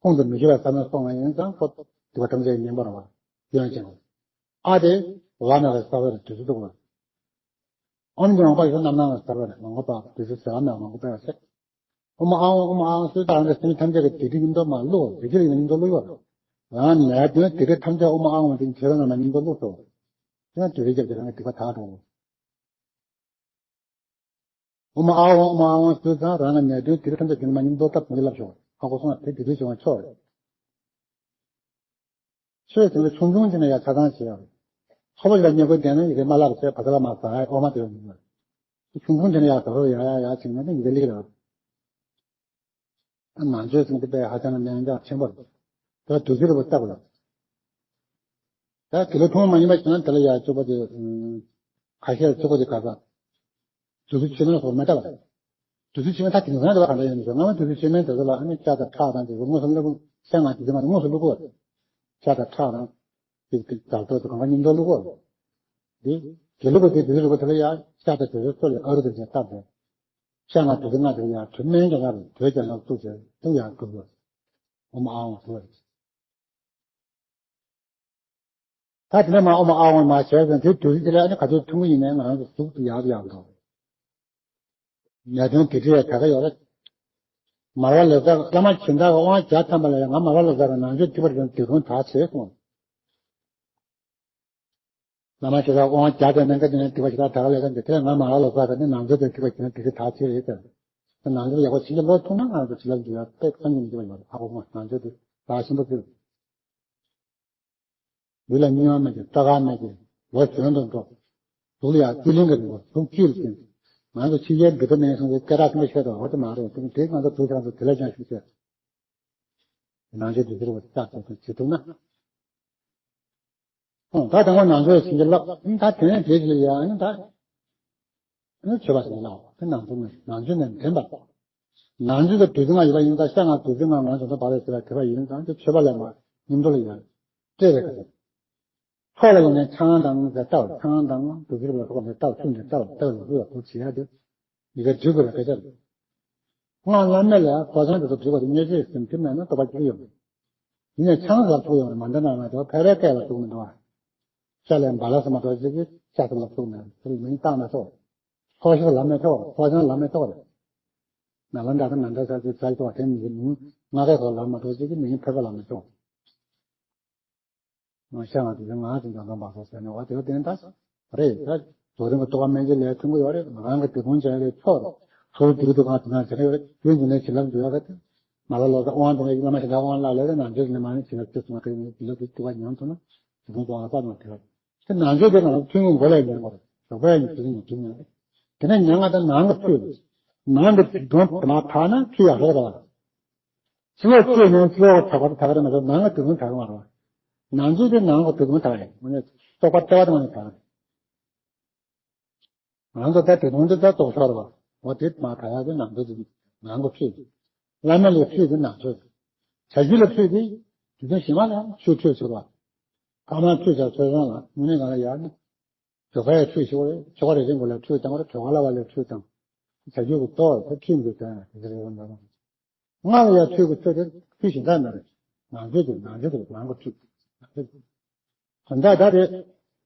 ཁོང་དུ་མི་ཤེས་པ་ས་ན་སོང་བ་ཡིན་ཙང་ཁོ་དེ་བ་ཐམས་ཅད་ཉན་པར་བ་སྐྱོན་ཅན། ཨ་དེ་ལ་ན་ལ་ས་བ་རེད་དུས་སུ་འདུག་བ། ཨོཾ་གྱི་འོག་པ་ཡོད་རྣམ་སྣང་ལ་ས་བ་རེད་མ་འོངས་པ་དུས་སུ་ཟེར་བ་ན་མ་འོངས་པ་ཡོད་ཚེ། ཨོཾ་ཨཱཿཧཱུྃ་ཨོཾ་ཨཱཿཧཱུྃ་ཟེར་ད་རང་གི་སེམས་ཐམས་ཅད་ཀྱི་སྡིག་སྒྲིབ་ཉིད་དུ་མ་བླུགས་སྡིག་སྒྲིབ་ཉིད་དུ་བླུགས་ཡོད། རང་ནད་གདོན་སྡིག་སྒྲིབ་ཐམས་ཅད་ཨོཾ་ཨཱཿཧཱུྃ་དེ་ཁྱེད་རང་ལ་ཉིད་དུ་བླུགས་སོ། དེ་ན་དུས་རེ་རྒྱབ་ཀྱི་རང་གི་སྡིག་པ་དག་འགྲོ། ཨོཾ་ཨཱཿཧཱུྃ་ཨོཾ་ཨཱཿཧཱུྃ་ཟེར་ཙང་རང་གི་ནད་གདོན་སྡིག་སྒྲིབ་ཐམས་ཅད་དེ་ནི་མ་ཉིད་དུ་བཏབ་དེ་ལབ་ཤོག་ཧ་གོ་སོང་ན་དེ་སྡིག་སྒྲིབ་བྱུང་བ་ཆོག་རེད། ཆོས་དེ་ལ་ཆུང་ཆུང་ཅིག་ནས་ཡང་ཆ་ཚང་བྱེད་ཡོད་རེད། ཁོ་པ་ཞིག་ལ་བསྙེན་བཀུར་བསྟེན་ན་ཡི་གེ་མ་བསླབ་ཚེ་བ་ཚ་ལ་མ་ཟ་ཡ་འོ་མ་དེ་ཡོད་མི་འདུག་ཆུང་ཆུང་ཅིག་ནས་ཡང་ཟ་ཟོ་ཡ་ཡ་ཡ་བྱེད་ན་ནི་ཡི་གེ་ལེགས་རེད། ནང་ཆོས་ཟེར་གྱི་དེ་དཔེ་ཧ་ཅང་གི་གནད་འགག་ཆེན་པོ་རེད། དེ་དུས་ཚོད་རེ་བ་བལྟ་དགོས་ལ། ད་དེ་ལ་ཐུན་མོང་མ་ཡིན་པ་བྱུང་ན་དེ་ལ་ཡ་གཅིག་པ་དེ་ཁ་ཤས་གཅིག་པ་དེ་ག་ས། དུས་ཚོད་ཕྱི་མའི་སྐོར་མ་བལྟ་བ་རེད། དུས་ཚོད་ཕྱི་མའི་ད་དེང་སང་དེ་བ་ག་འདྲ་ཡིན་ཟེར་སྔ་མ་དུས་ཚོད་ཕྱི་མའི་དེ་ཚོ་ལ་ཨ་ནི་ཤ་དང་ཁྲག་དང་དེ་ཚོ་དངོས་སུ་སླེབས། ཤ་ང་དུས་ཚོད་མ་དངོས་སུ་བླུག་གོ། ཤ་དང་ཁྲག་དང་། དེ་དེ་དག་ཐོག་ཏུ་གང་ག་མཉམ་དུ་བླུག་གོ། དེ་དེ་བླུག་གོ་དེ་དུས་ཚོད་བླུག་གོ་དེ་ལ་ཡ་ཤ་དང་དེ་ཚོ་ཚོ་ལ་ཨ་རུ་དེ་ཚོ་བཏབ་དེ། ཤ་ང་དུ་དུ་ང་དུ་ཡ་དུ་སྨན་གྱི་ང་རུ་དུ་ཀྱང་ང་བཙུགས་ཏེ་དུ་ཡ་དུ་བ། ཨོཾ་ཨཱཿཧཱུྃ་ཟེར་བ་རེད། ད་དེ་ནས་མ་ཨོཾ་ཨཱཿཧཱུྃ་མ་བྱས་ཙང་དེ་དུས་ཚོད་དེ་ལ་ཨ་ནི་ག་ཚོད་ཐུང་གི་ཡིན་ནའི་ང་རང་ཚོ་གཟུགས་དུ་ཡག་ཡག་འགྲོ། ནད་གདོན་དེ་འདྲའི་ད་ག་ཡོད་རེད། མར་པ་ལེགས་བཙག་བླ་མ་སྦྱིན་བདག་གི་དབང་བརྒྱ་ཐམ་པ་ལ་ཡང་ང་མར་པ་ལེགས་བཙག་གི་ནང་ཆོས་སྒྲིབ་པ་དེ་དག་དག་ཆེ་གསུངས། བླ་མ་ཞེ་དྲག་དབང་རྒྱ་དེ་གནད་འགག་དེ་ནས་དེ་བ་ཞེ་དྲག་དྲག་ལས་ཀ་འདི་དེ་ལས་ང་མ་ལ་ལོ་ཟ་ག་ནི་ནང་ཚོད་དེ་དེ་བ་ཞེ་དྲག་དེ་གི་དྲག་ཆེ་རེད་ཟེར། དེ་ནང་ཚོད་ཡག་པོ་བྱེད་ཀྱི་ལོ་ཐུང་ན་ང་ཚོ་བྱེད་ལ་འགྲོ་ཡ་དཔེ་གཏང་གི་མི་འདུག་ཡོད་ཧ་གོ་མ་ནང་ཚོད་དེ་རག་ཤིན་པོ་ཟེར། ལུས་ལ་སྙིང་རྗེ་མེད་ཀྱི་ལྟ་ག་མེད་ཀྱི་ལོ་གཞོན་དུ་འགྲོ། གཟུགས་ལ་ཡང་སྤུས་ལེགས་ཀྱི་འགྲོ་གཟུགས་བཅུད་ལ་བརྟེན། ང་ཚོ་ཕྱི་རྒྱལ་འདི་ལྟ་མིན་སོང་ཚེ་སྐད་གྲགས་ཆེན་པོ་ཤེས་དོ་འོ་དེ་མ་རེད་དེ་དེ་ང་ཚོ་བོད་ཁྱེད་རང་ཚོ་དེ་ལ་ཅང་ཞུ་ཆེ། ནང་ཆོས་འདི་ཚོར་བ་ལྟ་ཚོད་ཚོད་བྱེད་ཐུབ་ན། ཨོ་ད་དང་པོ་ནང་ཆོས་ཟིན་གྱི་ལབ་ཨ་ད་དེ་ནས་དེ་ཞིག་ལ་ཡ་ཨ་ནི་ད་ཨ་ནི་ཆོས་པ་ཟིན་ལབ་དེ་ནང་དུ་ནས་ནང་ཆོས་ནས་འདྲེན་པ། ནང་ཆོས་ཀྱི་དུས་ཚོད་ལྔ་ཡོད་པ་ཡིན་ཙང་ཤ་ལྔ་དུས་ཚོད་ལྔ་ང་ཚོ་ད་བར་ལ་ཟེར་བ་དེ་བ་ཡིན་ཙང་དེ་ཆོས་པ་ལས་མ་མཉམ་དུ་ལ་ཡ་སྤྲད་རེ་ག་ཚོད། ཚོགས་ལ་ཡོང་ནས་ཆང་དང་ཟས་ལྟ་བར་ཆང་དང་དུས་ཚོད་ལ་སོགས་པ་ལྟ་བར་ཚུགས་ནས་ལྟ་བར་ལྟ་བར་ལུས་པ་བྱེད་ཡ་དེ། ཡི་གེ་འབྲི་དགོས་པའི་སྐད་ཆ་རེད། སྔགས་བླ་མེད་ལ་ཕོ་བྲང་དེ་ཚོ་འབྲི་དགོས་དེ་མཉེས་ཆེད་སེམས་ཐིམ་མེད་ན་རྟོགས་པ་སྐྱེ་གི་ཡོད་མེད། ཡིན་ནའི་ཆང་ཟ་ཐུག་ཡོང་རེད་མ་འདི་ན་མ་གཏོགས་ཕལ་པའི་སྐད་ལ་ཐུག་མི་འདུག་ཨ། ཤ་ལས་འབའ་ལ་ཟ་མ་གཏོགས་ཅིག་གིས་ཤ་ཟ་ལ་ཐུག་མེད་དེ་མིང་བཏགས་མ་ཆོག་ཕོ་ཤ་ལ་མི་ཆོག་ཕོ་བྲང་ལ་མི་ཆོག་རེད། ན་ལ་འདྲ་གི་ན་འདྲ་ཟ་ཅིག་ཟ་ཐུག་དེ་མིང་ལྔ་ཀའི་ཐོག་ལ་མ་གཏོགས་ཅིག་གིས་མིང་ཕལ་པ་ལ་མི་ཆོག་ང་ཤ་ང་དུས་ཚོད་ང་དུས་ཚོད་འདོན་པ་སོགས་ཟེར་ནས་འོ་དེ་བ་དེ་ནི་ད་རེད་ད། རྫོགས་རིམ་གྱི་རྟོགས་པ་མན་ཆད་ལས་ཐོན་གྱི་ཡོད་རེད་ང་རང་གི་དེ་དོན་བྱ་ཡ་རེད་ཆོག་རེད། ཚུར་དུས་དུ་གང་དུ་ན་བྱེད་ཀྱི་ཡོད་རེད་རྒྱུན་དུ་ནས་བྱེད་ལམ་འཇུག་ཡ་ག་དེ། མ་ལ་ལོ་ས་དབང་དུ་ནས་བླ་མ་ཞིག་ལ་དབང་བླ་ལས་རེད་ནང་ཆོས་ཀྱི་ནས་མ་ནས་བྱེད་ལ་བཅུ་གསུམ་པ་དེ་ནི་བྱེད་ལ་བཅུ་གསུམ་པ་ཉམས་ཐུབ་ན་དེ་དོན་རྫོགས་ལ་ས་དང་དེ་རེད། དེ་ནང་ཆོས་དེ་ནང་ལ་ཐུན་མོང་མགོ་ལས་ཉན་དགོས་རེད་ཞོགས་པ་ཡ་ནི་དུས་ནས་དུས་ཉན་རེད། དེ་ནས་ཉན་ང་དང་ནང་གི་ཆོས་རེད། ནང་གི་དོན་དུ་མ་ཐག་ན་ཆོས་ཡག་རེད་རེད། ཕྱི་ལོགས་བཅོས་ནས་ཕྱི་ལོགས་དག་པ་དག་རེད་མ་གཏོགས་ནང་གི་དུས་ཀུན་དག་མ་རེད། ནང་ཆོས་དེ་ནང་གི་དུས་ཀུན་དག་རེད་ངོ་ནས་རྟོགས་པ་ལྟེ་བ་དང་ནི་དག་རེད། ང་ཚོ་ད་དེ་དོན་དེ་ད་རྟོགས་ཤོར་བ་འོ་དེ་མ་དག་ཡག་གི་ནང་ཆོས་དེ་ནང་གི་ཆོས་དེ་བླ་མ་ལས་ཆོས་དེ་ནང་ཆོས་དེ་བྱ་རྒྱུ་ལ་ཆོས་དེ་དུས་ཀུན་ཞི་མ་ལ་ཆོས་ཆོས་ཟེར་བ་ཐ་མ་ཆོས་བྱ་ཆོས་བཟང་ལ་དངོས་གནས་ང་ལ་ཡག་ནི། བྱ་བ་ཡང་ཁྲུས་ཞུ་བ་རེད། ཆོ་ག་རེ་རེ་མགོ་ལ་ཁྲུས་བཏང་བ་རེད། བྱ་བ་ལ་བ་ལ་ཁྲུས་བཏང་། བྱ་རྒྱུ་གི་ལྟོ་བ་ཁྲུས་མི་དང་དེ་རེ་རེ་མ་རུང་། སྔགས་ལ་ཡང་ཁྲུས་ཀྱི་ཁྲུས་དེ་ཁྲུས་ཞིང་དག་མ་རེད། ནང་ཆོས་དེ་ནང་ཆོས་དེ་ནང་གི་ཁྲུས། དོན་དག་ད་དེ་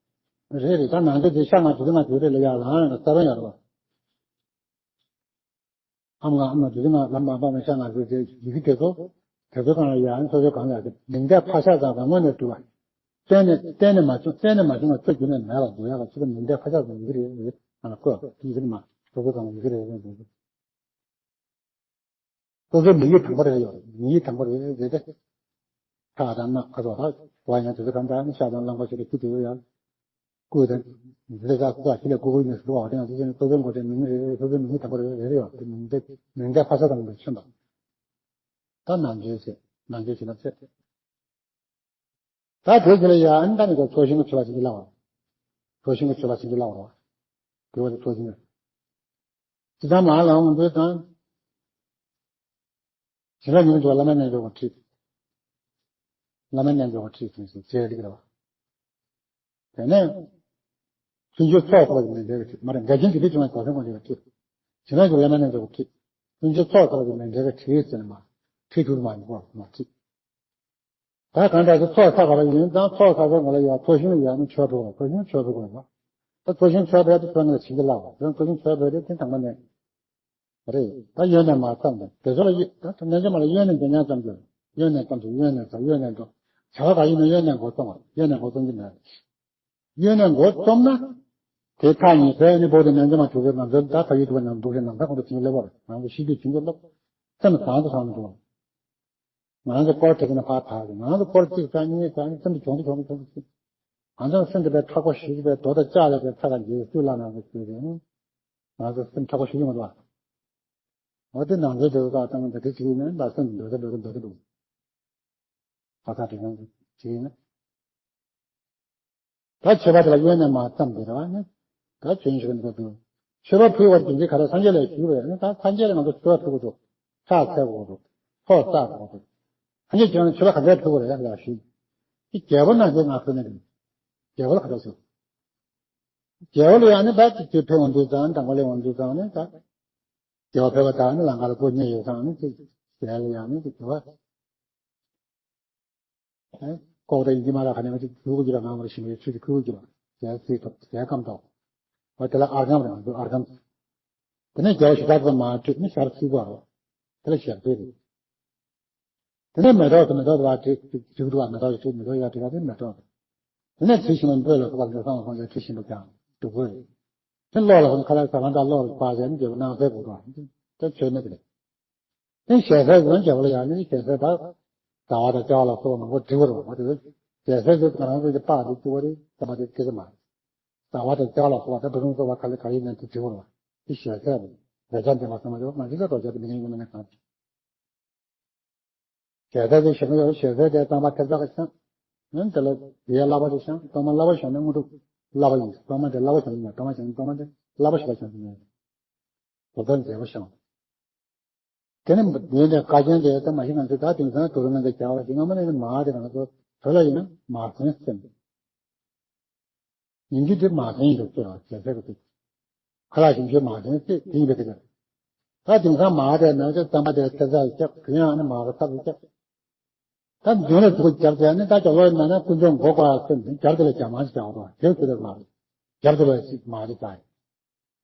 རེད་རེད། ད་ནང་ཆོས་དེ་ཤ་ང་དུ་ང་དུ་རེད་ལ་ཡ་ལ་ང་ས་བོན་ཡར་བ། ཨ་མ་ཨ་མ་དེ་ང་ལམ་མ་པ་མ་ཤ་ང་ཟེར་ཏེ་ཡི་གེ་དེ་ཚོ་དེ་ཚོ་གང་ལ་ཡང་སོ་སོ་གང་ལ་ཡང་མིང་བརྡ་ཕ་ཤ་ཙམ་རང་ངོས་ནས་བྲིས་པ། གཏན་ནས་གཏན་ནས་མ་བྱུང་གཏན་ནས་མ་བྱུང་བ་ཚོ་རྒྱུ་ནས་མེད་ལ་འདུག་ཡག་ག་ཚོ་མིང་བརྡ་ཕ་ཤ་ཙམ་ཡི་གེ་རེ་རེ་ང་ལ་བཀོད་ཡི་གེ་མ་སོ་སོ་གང་ལ་ཡི་གེ་རེ་རེ་འདུག་སོ་སོའི་མིང་ཡིག་དང་པོ་རེ་ཡོད་མིང་ཡིག་དང་པོ་རེ་རེ་རེ་རེ། ཁ་དང་སྣ་ཁ་སོགས་ལ་བ་ཡང་དེ་ཚོ་གང་འདྲ་ནི་ཤ་དང་རླངས་པ་ཞིག་ཏུ་ཁུ་དེ་ཡོད་ཡང་། ཀུ་དང་། འདི་ལ་ཀ་ཀ་ཞི་ལ་ཀུ་ཀུ་ནི་སུ་བ་དེ་ཡང་དེ་ཚོ་ནི་སོ་སོའི་མགོ་དེ་མིང་རེ་རེ་སོ་སོའི་མིང་དང་པོ་རེ་རེ་རེ་ཡོད་དེ་མིང་དེ་མིང་དེ་ཕ་ས་དང་པོ་མཚོན་པ། ད་ནང་ཆོས་ཟེར་ནང་ཆོས་ཞིག་ལ་ཟེར། ད་དེ་ཚོ་ལ་ཡང་ཨ་ནི་ད་ནི་ཚོགས་ཞིང་གི་ཆོས་པ་ཞིག་ལ་བ། ཚོགས་ཞིང་གི་ཆོས་པ་ཞིག་ལ་བ། དེ་བ་དེ་ཚོགས་ཞིང་། ཇི་ལྟར་མ་ལ་འོང་དུས་དང་། བྱིན་རླབས་ཉིད་དུ་བླ་མའི་རྣལ་འབྱོར་པ་ཁྲིད། བླ་མའི་རྣལ་འབྱོར་པ་ཁྲིད་ཟེར་ཟེར་བྱས་རིགས་རེད་བ། དེ་ནས་ཕྱིན་ཆད་ཚོགས་ཐོབ་པའི་མི་འབྲལ་བའི་ཁྲིད། མ་རེད། འགལ་རྐྱེན་དེ་འདྲ་བྱུང་བའི་བདག་འཛིན་དགོངས་འགལ་བའི་ཁྲིད། བྱིན་རླབས་ཀྱི་བླ་མའི་རྣལ་འབྱོར་པ་ཁྲིད། ཕྱིན་ཆད་ཚོགས་ཐོབ་པའི་མི་འབྲལ་བའི་ཁྲིད་ཟེར་ནས་མ་ཁྲིད་ཐུབ་མ་ཡིན་པ་མ་ཁྲིད། ད་གང་ལྟར་ཚོགས་བསགས་པ་ཡིན་ཙང་ཚོགས་བསགས་པའི་ངོ་ལ་ཡང་ཚོགས་ཞིང་ལ་ཡང་ནི་མཆོད་འབུལ་བ། ཚོགས་ཞིང་མཆོད་འབུལ་དགོས་པ། ད་ཚོགས་ཞིང་མཆོད་འབུལ་དེ་ཚོགས་ངེས་ལ་བྱིན་གྱིས་བརླབས་པ། ཚོགས་ཞིང་མཆོད་འབུལ་དེ་དེ་དང་པོ་ནས་རེད། ད་གཡོན་ནས་མར་བརྩམས་ཏེ་དེ་ཚོ་ལ་གཡོ་ད་རྣལ་འབྱོར་མ་ལ་གཡོན་ནས་འདོན་ཡང་ཙམ་གྱིས་གཡོན་ནས་བརྩམས་ཏེ་གཡོན་ནས་ཚར་གཡོན་ནས་འགྲོ། བྱ་བ་གང་ཡིན་ན་གཡོན་ནས་འགོ་བརྩམས་པ། གཡོན་ནས་འགོ་བརྩམས་ཀྱི་མེད། གཡོན་ནས་འགོ་རྩོམ་ན། དེ་ཐག་ཉེ་ཟེར་ནི་བོད་དུ་ནན་ཙམ་མ་ཐུག་པའི་ང་ཚོ་ད་ཕ་ཡུལ་དུ་བ་ནང་འདུག་ཟེར་ནང་ཐག་ཁོང་དུ་བྱིན་གྱིས་བརླབས་པ་རེད། ང་ཚོ་ཤི་དུས་བྱིན་གྱིས་བརླབས། སེམས་བཟང་དུ་བཟང་དུ་འགྲོ། ང་ཚོ་སྐོར་དེ་ནས་ཕར་ཕར་ང་ཚོ་སྐོར་གཅིག་གང་གཉིས་གང་གཉིས་སེམས་དུ་གྱོང་དུ་གྱོང་དུ་གྱོང་དུ། ང་ཚོ་སེམས་དེ་པའི་མཁྲེགས་པོ་ཞིག་པའི་རྡོ་དང་ལྕགས་ལས་པའི་ཚ་ག་འཇིགས་སུ་ལ་ནང་དུ་བྱེད་དེ་ནི། ང་ཚོ་སེམས་མཁྲེགས་པོ་ཞིག་ཡོང་བ་འདུག་འོ་དེ་ནང་ཚོའི་འདོད་པ་དང་འདོད་དེ་བྱེད་ཡིན་ན་ད་སེམས་འདོད་དེ་འདོད་དེ་འདོད་དེ་འདུག་ཁ་ཁ་དེ་ཡང་བྱེད་ཡིན་ན། ད་མཆོད་པ་དེ་ལ་གཡོན་ནས་མར་བརྩམས་ཏེ་རེད་བ་ནི། ད་བྱོན་ཞིག་འགྲོ་འདུག་མཆོད་པ་ཕུལ་བར་གྱིན་གྱི་ག་རེ་སངས་རྒྱས་ལ་ཞུས་པ་ཡིན་ན། ད་སངས་རྒྱས་ལ་ང་ཚོ་མཆོད་པ་ཕུལ་དགོས་འདུག་ཕྱག་འཚལ་དགོས་འདུག་ཚོགས་བསགས་དགོས་འདུག་སངས་རྒྱས་བྱོན་ན་མཆོད་པ་ག་འདྲ་ཕུལ་དགོས་རེད་ལ་ཞུས། དེ་རྒྱལ་པོ་ནང་བཞིན་ང་ཕུལ་ནི་རེད། རྒྱལ་པོ་ལ་ག་འདྲ་ཞུ། རྒྱལ་པོ་ལ་ཡང་ནི་ད་ཅིག་ཅིག་ཕེབས་འོང་དུས་ཙང་དང་པོ་ལས་འོང་དུས་ཙང་ནི་ད། རྒྱལ་བ་ཕེབས་པ་དང་ནི་ལང་ཀ་ལ་སྒོ་རྙེད་ཡོད་ཙང་ནི་ཅིག་ཞལ་ལ་ཡང་ནི་ཅིག་རྒྱལ་བ། ཨེ། ལྐོག་ཏུ་ཡིན་གྱི་མ་རེད། ག་ནས་མ་ཅིག་ཕུལ་དགོས་ཀྱི་རེད། ངང་བར་ཞིམ་པའི་ཆུ་ཞིག་ཕུལ་དགོས་ཀྱི་རེད། ཞལ་བསིལ་ཐོབ་ཞལ་སྐམ་ཐོབ། འོ་དེ་ལ་ཨརྒྷཾ་རེད། ང་ཚོ་ཨརྒྷཾ། དེ་ནས་རྒྱལ་བ་ཞེ་སྡང་དང་མ་འཕྲད་ནི་ཞལ་བསིལ་བ་རེད། དེ་ལ་ཞལ་བསིལ་རེད། དེ་ནས་མེ་ཏོག་དང་མེ་ཏོག་དང་བྲིས་བྲིས་འདུག་བ། མེ་ཏོག་ཡོད་དུས་མེ་ཏོག་ཡར་བྲིས་པ་དེ་མེ་ཏོག་དེ་ནས་དྲི་ཞིམ་པོ་འབོད་ལ་སོགས་པ་འདོད་སོང་ལ་སོང་ལ་དྲི་ཞིམ་པོ་ཀྱང་སྒྲུབ་དགོས་རེད། དེ་གློག་ལ་སོང་ཁ་ལག་ཟ་ཁང་དང་གློག་ལ་སྤར་བྱས་ནས་རྒྱལ་པོ་སྣང་གསལ་དགོས་རེད། དེ་ཆོས་ནི་དེ་རེད། དེ་ཞལ་ཟས་ཀྱི་རྒྱལ་པོ་ལ་ཡང་ནི་ཞལ་ཟས་དག་ཟླ་བ་དང་བྱ་བ་ལ་སོགས་པ་མང་པོ་འབྲི་བ་རེད་བ། དེ་ཞལ་ཟས་དེ་ང་རང་ཚོ་གི་པགས་དེ་བཅུག་པ་རེད། ཟ་མ་དེ་སྐད་ཆ་མ་རེད། ཟླ་བ་དང་བྱ་བ་ལ་སོགས་པ་དེ་བུ་ཆུང་གསོ་བ་ག་ལེ་ག་ཡིན་ན་དེ་འབྲི་བ་རེད་བ། དེ་ཞལ་ཟས་རེད། རེ་ཆ་འདི་མ་སོང་མ་ཡོང་མ་འདི་ལ་རོ་བྱ་དེ་མི་ཉན་ཡོང་མ་ཉན་གང་། ཞལ་ཟས་དེ་ཞལ་ཟས་ཡོད། ཞལ་ཟས་དེ་གཙང་མ་ཐེབས་ཆག་གི་ཆང་། ཡང་དེ་ལ་དེའི་བསླབ་པ་དེ་ཆང་། གཙང་མ་བསླབ་པ་བྱུང་ན་དངོས་གྲུབ་བསླབ་པ་ཡིན། གཙང་མ་དེ་བསླབ་པ་བྱུང་ན་གཙང་མ་བྱུང་ན་གཙང་མ་དེ་བསླབ་པ་ཞིག་ལ་བྱུང་ན་ཐོབ་ཐང་མཛེས་པོ་བྱུང་། དེ་ནི་འདི་འདྲའི་བཀའ་བཀྱོན་དེ་ད་མ་གཞི་ང་ཚོས་ད་དེང་སང་དུ་རུ་ང་ཚོས་རྒྱག་པ་ཞིག་སྔ་མོ་ནས་ནི་མ་དེ་ང་ཚོ་བོད་ལ་ཡིན་ན་མ་སེང་ཟེར། ཡིན་གྱི་དེ་མ་བསྟན་འདུག་ཅེས་པ་ཞལ་ཟས་ཀྱི་དུས། ཁ་ལག་ཞིམ་ཤོས་མ་བསྟན་ཚེ་དེ་ཡིན་པའི་དེ་ཀ་ད་དེང་སང་མ་དེ་ནང་ཆ་རྩམ་པ་དེ་ཐེབས་རྩ་ལ་བཅག་གུ་ཡངས་ནི་མ་གི་ཐབ་ལ་བཅག་ད་མདུན་ལ་དུ་རྒྱབ་བྱས་ནི་ད་ཅོག་ལོ་ཡིན་ན་ན་ཀུན་སྤྱོད་མགོ་བཀོག་ཡག་སེམས་དེ་རྒྱབ་དེ་ལ་རྒྱབ་མ་ཞིག་བྱ་བ་དང་དེ་ཚོ་ལས་མ་རེད། རྒྱབ་དེ་ལ་ཞིག་མ་རེད་ད།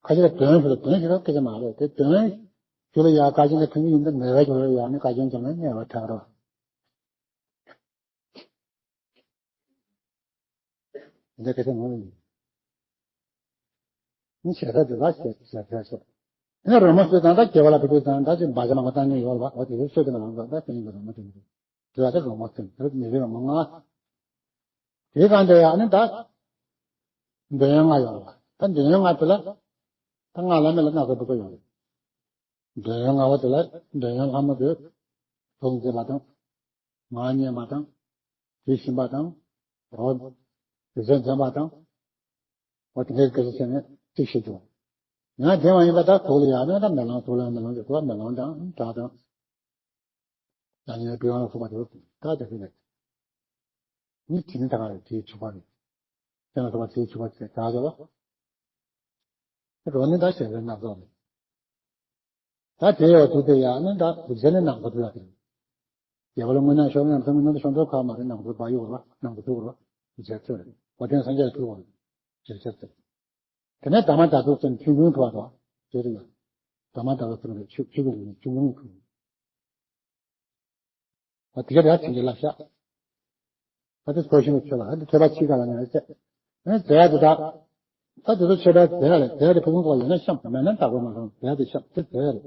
ཁ་ཆེ་ལ་དོན་ཞུ་ལ་དོན་ཞུ་ལ་སྐད་ཆ་མ་རེད་དེ། དོན་ཞུ་ལ་ཡ་བཀའ་བཀྱོན་གྱི་ཐོན་གྱི་ཡིན་ད་མེད་པ་ཞུ་ལ་ཡ་ནི་བཀའ་བཀྱོན་ཀྱང་ན་ཉེ་བ་དྲག་རོགས། འདི་སྐད་ཆ་ངོ་ཡིན། ནི་ཞེ་ས་དེ་ལ་ཞེ་ཞེ་ས་ཞེ། ནི་རོལ་མོ་སོས་དང་ད་སྐྱེ་བ་ལ་ཕེབས་དུས་དང་ད་ཅི་བ་ཇ་མང་པོ་བཏང་ནི་ཡོད་ལ་འོ་དེ་ཚོ་སོས་དེ་ལ་རང་ཚོ་ད་དེ་ཡིན་པ་རོལ་མོ་དེ་ཡིན། དེ་ལ་ད་རོལ་མོ་སོས་དེ་མི་རེ་རོལ་མོ་ལྔ། དེའི་སྒང་དེ་ཡང་ནི་ད་འདོན་ཡོན་ལྔ་ཡོད་ལ་ད་འདོན་ཡོན་ལྔ་དེ་ལ་ད་ལྔ་བླ་མེད་ལ་སྣ་ཚོགས་འབུལ་ག་ཡོད་རེད། འདོན་ཡོན་ལྔ་པོ་དེ་ལ་འདོན་ཡོན་ལྷ་མོ་དེ་ཐུགས་འཛིན་པ་དང་། ངག་སྙན་པ་དང་། དྲི་ཞིམ་པ་དང་། རོ། དྲི་ཆབ་འཛིན་པ་དང་། འོ་དེ་འདྲའི་སྐད་ཆ་བཤད་ནས་གཅིག་བཤད་རྒྱུ། ཡང་དེ་མ་ཡིན་པ་ད་ཐུགས་ལ་ཡང་ན་ད་མེ་ལོང་ཐུགས་ལ་མེ་ལོང་གི་ཐུགས་ལ་མེ་ལོང་དང་བྲག་དང་། ཡང་ཉེ་བའི་དབང་ལ་སོགས་པ་དེ་ད་དེ་ཚོ་རེད། ནི་དྲི་ནི་ད་ག་རེ་དྲིའི་ཕྱུ་པ་རེད། དེ་ལ་སོགས་པ་དྲིའི་ཕྱུ་པ་དེ་བྲག་ཆོག་ལ། རོ་ནི་ད་ཞལ་ཟས་སྣ་ཚོགས་རེད། ད་དེ་ཡོད་དུས་དེ་ཡང་ནི་ད་དུག་ཆེན་ནི་ནང་དུ་ཐུག་ཡ་དེ། རྒྱལ་པོ་ལ་དངོས་གནས་ཤོར་ན་ཡང་ཐུག་མི་ནང་དུ་ཤོར་འགྲོ་ཁག་མ་རེད། ནང་དུ་བ་ཡོད་ར་ནང་དུ་ཐུག་ར་དུག་ཆེན་ཐུག་རེད། འོ་དེ་སངས་རྒྱས་ཐུག་ར་དུག་ཆེན་ཐུག་དེ་ནས་དྷརྨ་ཌཱ་ཏུ་ཟེར་ཆུང་ཆུང་ཐུག་བ་དང་དེ་རེད། དྷརྨ་ཌཱ་ཏུ་ཟེར་ཆུ་ཆུ་གི་ཆུང་ཆུང་ཐུག་ཨ་དེ་ག་རེ་ཡ་དེ་འདྲ་ལབ་ཤག་ཨ་དེ་ཚོ་ཞིང་ལ་ཆོས་ལ་ཨ་དེ་ཐོས་པ་ཕྱི་ག་ལ་ནས་ཟེར། ཨ་ནི་ཟེར་ཡ་དེ་དག་ད་དེ་ཚོ་ཆོས་པའི་ཟེར་ཡ་ལས་ཟེར་ཡ་དེ་ཕུན་སུམ་ཚོགས་པ་ཡོད་ན་བཤམས་དང་མེད་ན་བདག་པོ་མ་སོང་ཟེར་ཡ་དེ་བཤམས་དེ་ཟེར་ཡ་རེད།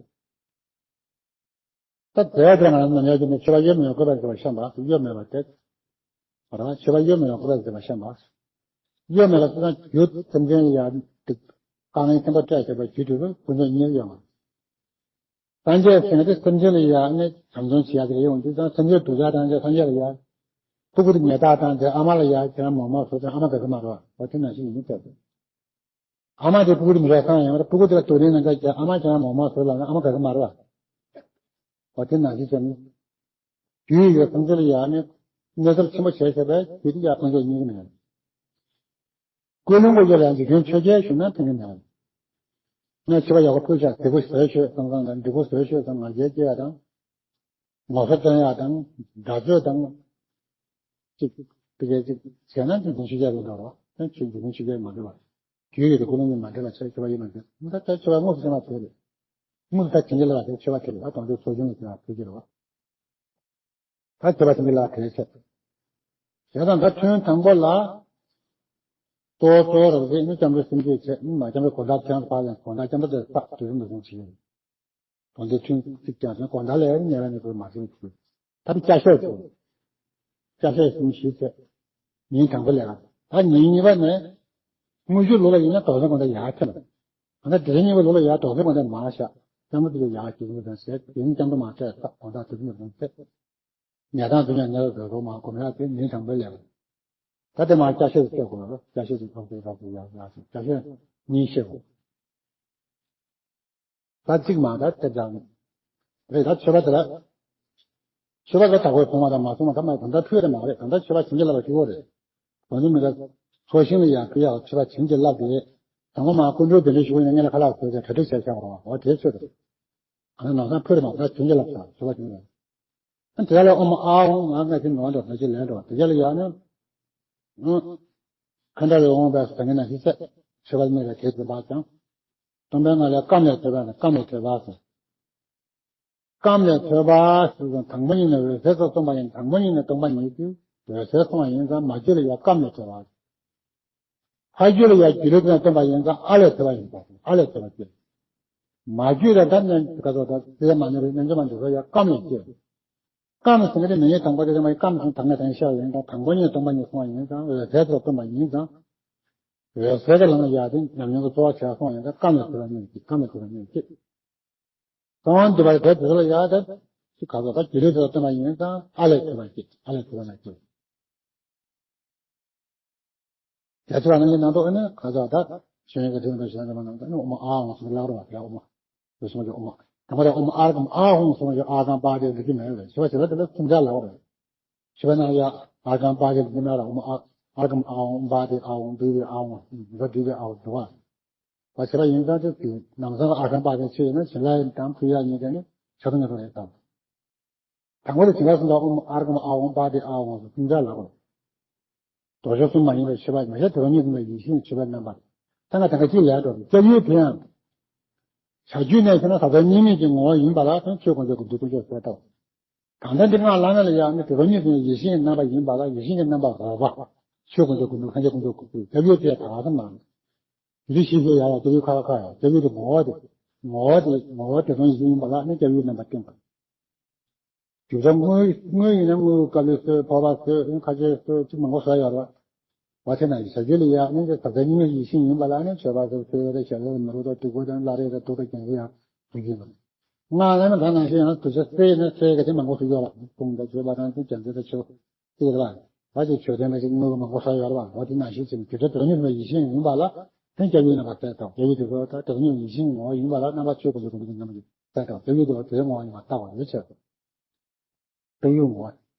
ད་ཟེར་ཡ་དེ་ང་ནམ་ཡ་དེ་ནི་ཆོས་པ་གཡོ་མེད་པའི་བཀོད་པ་ཟེར་བ་བཤམས་པ་གཡོ་མེད་པ་དེ། ར་ཆོས་པ་གཡོ་མེད་པའི་བཀོད་པ་ཟེར་བ་བཤམས་པ། གཡོ་མེད་པ་ཟེར་ན་རྒྱུ་སེམས་ཅན་ལ་ཡ་དེ་དཀའ་ངལ་ཆེན་པོ་སྤྲད་བྱས་པ་རྒྱུ་དེ་ཚོ་ཀུན་རྫོབ་གཉིས་ཡོད་མ། སངས་རྒྱས་ཟེར་ན་དེ་སེམས་ཅན་ལ་ཡང་ནི་བྱམས་སྐྱོང་བྱེད་ཡ་དེ་ཡོང་དུས་ཙང་སེམས་ཅན་སྡུག་ཅག་དང་དེ་སངས་རྒྱས་ལ་ཡ། ཕྲུ་གུ་དེ་ཉེས་དག་དང་དེ་ཨ་མ་ལ་ཡ་ཁྱེད་རང་མོག་མོག་བཟོ་ཙང་ཨ་མ་དགའ་གི་མ་རེད་བ། འོ་དེ་ནང་བཞིན་ཡིན་ཟེར་ཏེ། ཨ་མ་དེ་སྤུ་གུ་དེ་མི་རག་གང་ཡང་མ་རེད། སྤུ་གུ་དེ་ལ་དོ་ནན་ནང་ག་རྒྱ་ཨ་མ་ཅང་མོ་མ་བཟོ་ལ་ཨ་མ་ག་གི་མ་རེད་བ། འོ་དེ་ནང་བཞིན་བྱས་ནས། རྒྱུས་ཡོད་སེམས་ཅན་ལ་ཡང་ནི་གནོད་འཚེ་ཆེན་པོ་བྱས་བྱས་པས་དེ་དུས་ཡང་དཀོན་མཆོག་མཉེས་ཀྱི་མེད། ཀུན་སློང་གི་ཡོད་ལ་འཇིག་རྟེན་ཆོས་བརྒྱད་ཞུ་ན་མཐུན་གྱི་མེད། ངས་ཕྱུ་པ་ཡག་པོ་ཕུལ་ཤག་དེ་གོ་བཟོས་ཤོད་བསམ་བསམ་དང་འདི་གོ་བཟོས་ཤོད་བསམ་ང་རྒྱལ་སྐྱེ་ཡག་དང་། ངོ་ཚ་སྟོན་ཡག་དང་། དགྲ་རྩོད་དང་། ཅིག་དེ་གས་ཅིག་བྱས་ན་འཇིག་རྟེན་ཆོས་བརྒྱད་རེད་འགྲོ་རོགས་ད་ཆོས་འཇིག་རྟེན་ཆོས་བརྒྱད་མ་འགྲོ་བ། རྒྱུས་ཡོད་དེ་ཀུན་སློང་གཉིས་མ་འདྲེས་པ་བྱས་ཕྱུ་པ་ཡིན་མ་འདྲེས་ད་ལྟ་ཕྱུ་པ་དངོས་སུ་བྱས་ན་བོད་རེད། དངོས་སུ་ད་བྱིན་གྱིས་བརླབས་པ་དེ་ཕྱུ་པ་དེ་རེད་ད་དོན་དུ་ཚོགས་ཆུང་ལ་བྱས་ན་བོད་ཀྱི་རེད་བ། ད་ཕྱུ་པ་བྱིན་གྱིས་བརླབས་དེའི་ཚེ། བྱས་ཙང་ད་ཐུན་དང་པོ་ལ། གཙོ་བོ་གཙོ་བོ་རབ་ཟེར་ནི་སྐྱབས་འགྲོ་སེམས་བསྐྱེད་བྱས་ནི་མ་སྐྱབས་འགྲོ་གོ་འདབ་ཀྱང་ཕར་ཡང་གོ་འདབ་སྐྱབས་འགྲོ་དེ་ཕར་དུས་རིམ་དུ་བཟུང་ཞིག་ཡིན། དོན་དེ་ཐུན་གཅིག་ཀྱང་ཟིན་གོ་འདབ་ལས་ཉེ་བ་ནས་དུ་མ་ཟིན་གྱི། ད་ཕྱག་ཤོག་ཚོ། ཕྱག་ཤོག་གསུམ་བཞི་ཚེ། ཉིན་དང་པོ་ལས་ཀ། ད་ཉིན་གཉིས་པ་ནས། དངུལ་ཆུ་ལོ་ལ་ཡིན་ན་དོགས་ཟོན་གོ་འདབ་ཡར་ཐེབས། ད་ལྟ་དེ་རིང་གཉིས་པ་ལོ་ལ་ཡར་དོགས་ཟོན་གོ་འདབ་མར་བཞག་སྐྱབས་འགྲོ་དེ་ལ་ཡར་གྱི་དངུལ་དང་ཟས་དེ་ནི་སྐྱབས་འགྲོ་མ་སྤྲད་ཐབས་གོ་འདབ་དེ་ཚོ་ནས་བཟུང་ཚེ། ཉལ་ཐང་དུ་ཡང་ཉལ་བའི་འགྲོ་མ་གོམས་ཡག་དེ་ཉིན་དང་པོའི་ལས་ཀ། ད་དེ་མ་ཅ་ཤེས་སུ་བཤད་དགོས་ལ་ཅ་ཤེས་སུ་ཐོག་ཏུ་རག་ཏུ་ཡག་ཡག་ཅིག་ཅ་ཤེས་གཉིས་བཤད་དགོས། ད་གཅིག་མ་ད་དེ་འདྲ་རེད། ད་མཆོད་པ་དེ་ལ་མཆོད་པ་དེ་དག་པོས་ཕུང་བ་དང་མ་ཕུང་བ་ད་མ་ད་ལྟ་ཕུལ་རེ་མ་རེད། ད་ལྟ་མཆོད་པ་བྱིན་གྱིས་བརླབས་པ་ཞུ་བ་རེད། དོན་དུ་མི་ད་ཚོགས་ཞིང་ལ་ཡང་ཕུལ་ཡག་མཆོད་པ་བྱིན་གྱིས་བརླབས་དེ་དང་པོ་མ་ཀུན་འགྲོ་གདན་འདྲེན་ཞུ་བ་ཡིན་ན་ངས་ལ་ཁ་ལག་བཟོས་ཏེ་གྲ་སྒྲིག་བྱས་བཞག་པ་རེད་བ། འོ་དེ་ཆོས་རེད། ཨ་ནི་ནང་སང་ཕུལ་རེ་མ་ད་བྱིན་གྱིས་བརླབས་ས་མཆོད་པ་བྱིན་གྱིས་བརླབས། དེ་ལ་ཨོ་མ་ཨ་ཧོང་ང་ང་ཅི་ནོར་འགྲོ་ང་ཅི་ལས་འགྲོ་དེ་ལ་ཡང་ནི། ཁ་འདྲ་ལས་འོང་བས་ཟང་ངེ་ན་ཤི་ཚད་ཆོས་པ་མེད་ལ་དེ་དུ་བག་ཀྱང་། སྟོན་པའི་ངང་ལས་སྐམ་ལས་ཐོས་པ་ནི་སྐམ་ལས་ཐོས་པ་ཟེར། སྐམ་ལས་ཐོས་པ་ཟེར་ཙང་དང་པོ་ཉིད་ནས་འོད་གསལ་སོགས་སྟོན་པ་ཡིན། དང་པོ་ཉིད་ནས་སྟོན་པ་ཉིད་ཀྱིས་འོད་གསལ་སོང་བ་ཡིན་ཙང་མ་བརྗོད་ལ་ཡང་སྐམ་ལས་ཐོས་པ། ཕར་རྒྱུད་ལ་ཡང་སྒྱུ་ལུས་ཀྱང་སྟོན་པ་ཡིན་ཙང་ཨ་ལས་ཐོས་པ་ཡིན་པ་ཨ་ལས་ཐོས་པ་སྐྱེ། མ་རྒྱུད་ལ་ད་ནི་ག་ཚོད་ད་དེ་མ་ནི་རེད་ནན་ཅོ་མ་འདི་ཚོ་ཡང་སྐམ་ལས་སྐྱེ། སྐམ་ཟེར་ནི་མི་ཡི་དང་པོ་དེ་ཚོ་མ་ཡི་སྐམ་ཟེར་དང་ངེས་དང་ཤར་ཡིན་ཙང་དང་པོ་ཉིད་སྟོན་པ་ཉིད་སོང་བ་ཡིན་ཙང་འོད་གསལ་དུ་སྟོན་པ་ཡིན་ཙང་། འོད་གསལ་གྱི་ལམ་ལ་ཡར་ཏེ་ཉམས་མྱོང་གི་རྩོལ་བ་བྱས་སོང་ཡིན་ཙང་སྐམ་ལས་ཐོས་པ་ཉིད་ཀྱི་སྐམ་ལས་ཐོས་པ་ཉིད་ཀྱི། གསང་བ་འདུས་པ་དེ་དེ་ཚོ་ལ་ཡར་ད་ཅི་ག་ཚོད་ད་རྒྱུ་ལས་དེ་ཚོ་སྟོན་པ་ཡིན་ཙང་ཨ་ལས་ཐོས་པ་སྐྱེ་ཨ་ལས་ཐོས་པ་ལ་སྐྱེ། རྒྱ་ཆེ་བ་རྣམས་ཀྱི་ནང་དུ་ཨ་ནི་ག་ཚོད་ད་ཤེས་ཡོན་གྱི་དོན་དུ་གཞན་གྱི་མ་ནང་དུ་ཨ་ནི་ཨོ་མ་ཨ་འོང་སོང་ལག་རོ་བ་ཨོ་མ་དེ་སོང་གི་ཨོ་མ་དེ་མ་དེ་ཨོ་མ་ཨ་གམ་ཨ་འོང་སོང་གི་ཨ་གམ་པ་དེ་འདི་གི་མེད་རེད། ཞེས་པ་ཞེས་པ་དེ་ལ་གསུམ་ཆར་ལག་རོ། ཞེས་པ་ན་ཡ་ཨ་གམ་པ་དེ་འདི་མེད་ར་ཨོ་མ་ཨ་ཨ་གམ་ཨ་འོང་པ་དེ་ཨ་འོང་འདུས་པའི་ཨ་འོང་འདུས་པའི་ཨ་འོང་འདུ་བ། བ་ཞེས་པ་ཡིན་ཙང་དེ་དུས་ནང་སང་ཨ་ཁམས་པ་དེ་ཆོས་ཡིན་ན་བྱིན་རླབས་དང་ཕུལ་ཡག་གཉིས་ཀ་ནི་ཆ་ཚང་གི་རོ་ཡིན་དང་། དང་པོ་དེ་བྱིན་རླབས་སུ་འདུག་ཨོམ་ཨར་གམ་ཨ་འོང་པ་དེ་ཨ་འོང་སུ་ཐུན་ཚར་ལ་གོ། དོ་ཤོག་གསུམ་མ་ཡིན་པའི་ཤེས་པ་མ་ཤེས་དེ་རང་ཉིད་ཀུན་ལ་ཡིད་ཤེས་ཆོས་པའི་རྣམ་པ། ད་ང་ད་ག་ཅི་ལས་འགྲོ་སྐྱབས་ཡུལ་དེ་ཡང་། བྱ་རྒྱུད་ནས་ཤེས་ན་ས་མཚམས་གཉིས་མེད་ཀྱི་ངོ་བོ་ཡིན་པ་ལ་དོན་ཆོས་དཀོན་མཆོག་གི་འདུ་དཀོན་མཆོག་ཟེར་ཏོ། གང་ལྟར་འདི་སྔགས་བླ་མེད་ལ་ཡང་ནི་དེ་རང་ཉིད་ཀྱི་ཡིད་བཞིན་གྱི་རྣམ་པ་ཡིན་པ་ལ་ཡིད་བཞིན་གྱི་རྣམ་པ་འོག་པ། ཆོས་དཀོན་མཆོག་ཀུན་ཏུ་སངས་རྒྱས་ཀུན་ཏུ་སྐུ་སྐྱབས་ཡུལ་དེ་དག་ཙམ་མ། ཡིད་ཤེས་ཤེས་ཡ་ཡ་སྐྱབས་ཡུལ་ཁ་ཁ་ཁ་ཡ་སྐྱབས་ཡུལ་དེ་ངོ་བོ་དེ། ངོ་བོ་དེ་ངོ་བོ་དེ་རང་ཡིད་བཞིན་ཡིན་པ་ལ་ནི་སྐྱབས་ཡུལ་རྣམ་པ་བསྟན་པ། རྒྱུ་ཆ་དངོས་དངོས་ཡིན་ན་དངོས་དཀའ་ལས་བཟོས་ཕོར་པ་བཟོས་ཁ་ཆེ་བཟོས་ཅིག་མང་པོ་བཟོ་ཡོད་རེད་བ། བ་དེ་ན་ཡི་བྱ་རྒྱུད་ལ་ཡ་ནི་ད་ལྟ་ཉིད་ཡིད་བཞིན་ཡིན་པ་ལ་ནི་མཆོད་པ་བཟོས་བཟོས་ཡོད་རེད་ཞལ་ལས་མི་རུ་དང་དུས་འཁོར་དང་བླ་རེ་དང་དུག་དང་རྒྱན་གྱི་ཡང་བཟོ་རྒྱུ་ཡོད་རེད། སྔགས་ལ་ནི་ད་ནང་བཞིན་ཡང་དུས་ཚོད་གསེར་ནི་གསེར་གྱི་དེ་མང་པོ་བཟོ་ཡོད་རེད། ཕུང་དང་བྱོས་པ་དང་དེ་རྒྱན་ཚད་དང་ཆོས། དེ་ལ་ཕ་ཅིག་ཆོས་ལྡན་པ་ཅིག་དངོས་པོ་མང་པོ་ས་ཡོད་རེད་བ། འོ་དེ་ནང་བཞིན་ཅིག་དེ་ཚོ་དོན་ཉིད་པའི་ཡིད་བཞིན་ཡིན་པ་ལ་དེ་སྐྱབས་ཡུལ་རྣམ་པ་གསལ་དང་སྐྱབས་ཡུལ་དེ་ཚོ་ད་དོན་ཉིད་ཡིད་བཞིན་ངོ་བོ་ཡིན་པ་ལ་རྣམ་པ་ཆོས་ཀུན་ཏུ་ཀུན་ཏུ་རྣམ་པ་གསལ་དང་སྐྱབས་ཡུལ་དེ་ཚོ་དེའི་ངོ་བོ་ཡིན་པ་བརྟག་པ་ཡོད་ཕྱིར། སྐྱབས་ཡུལ་ངོ་བོ།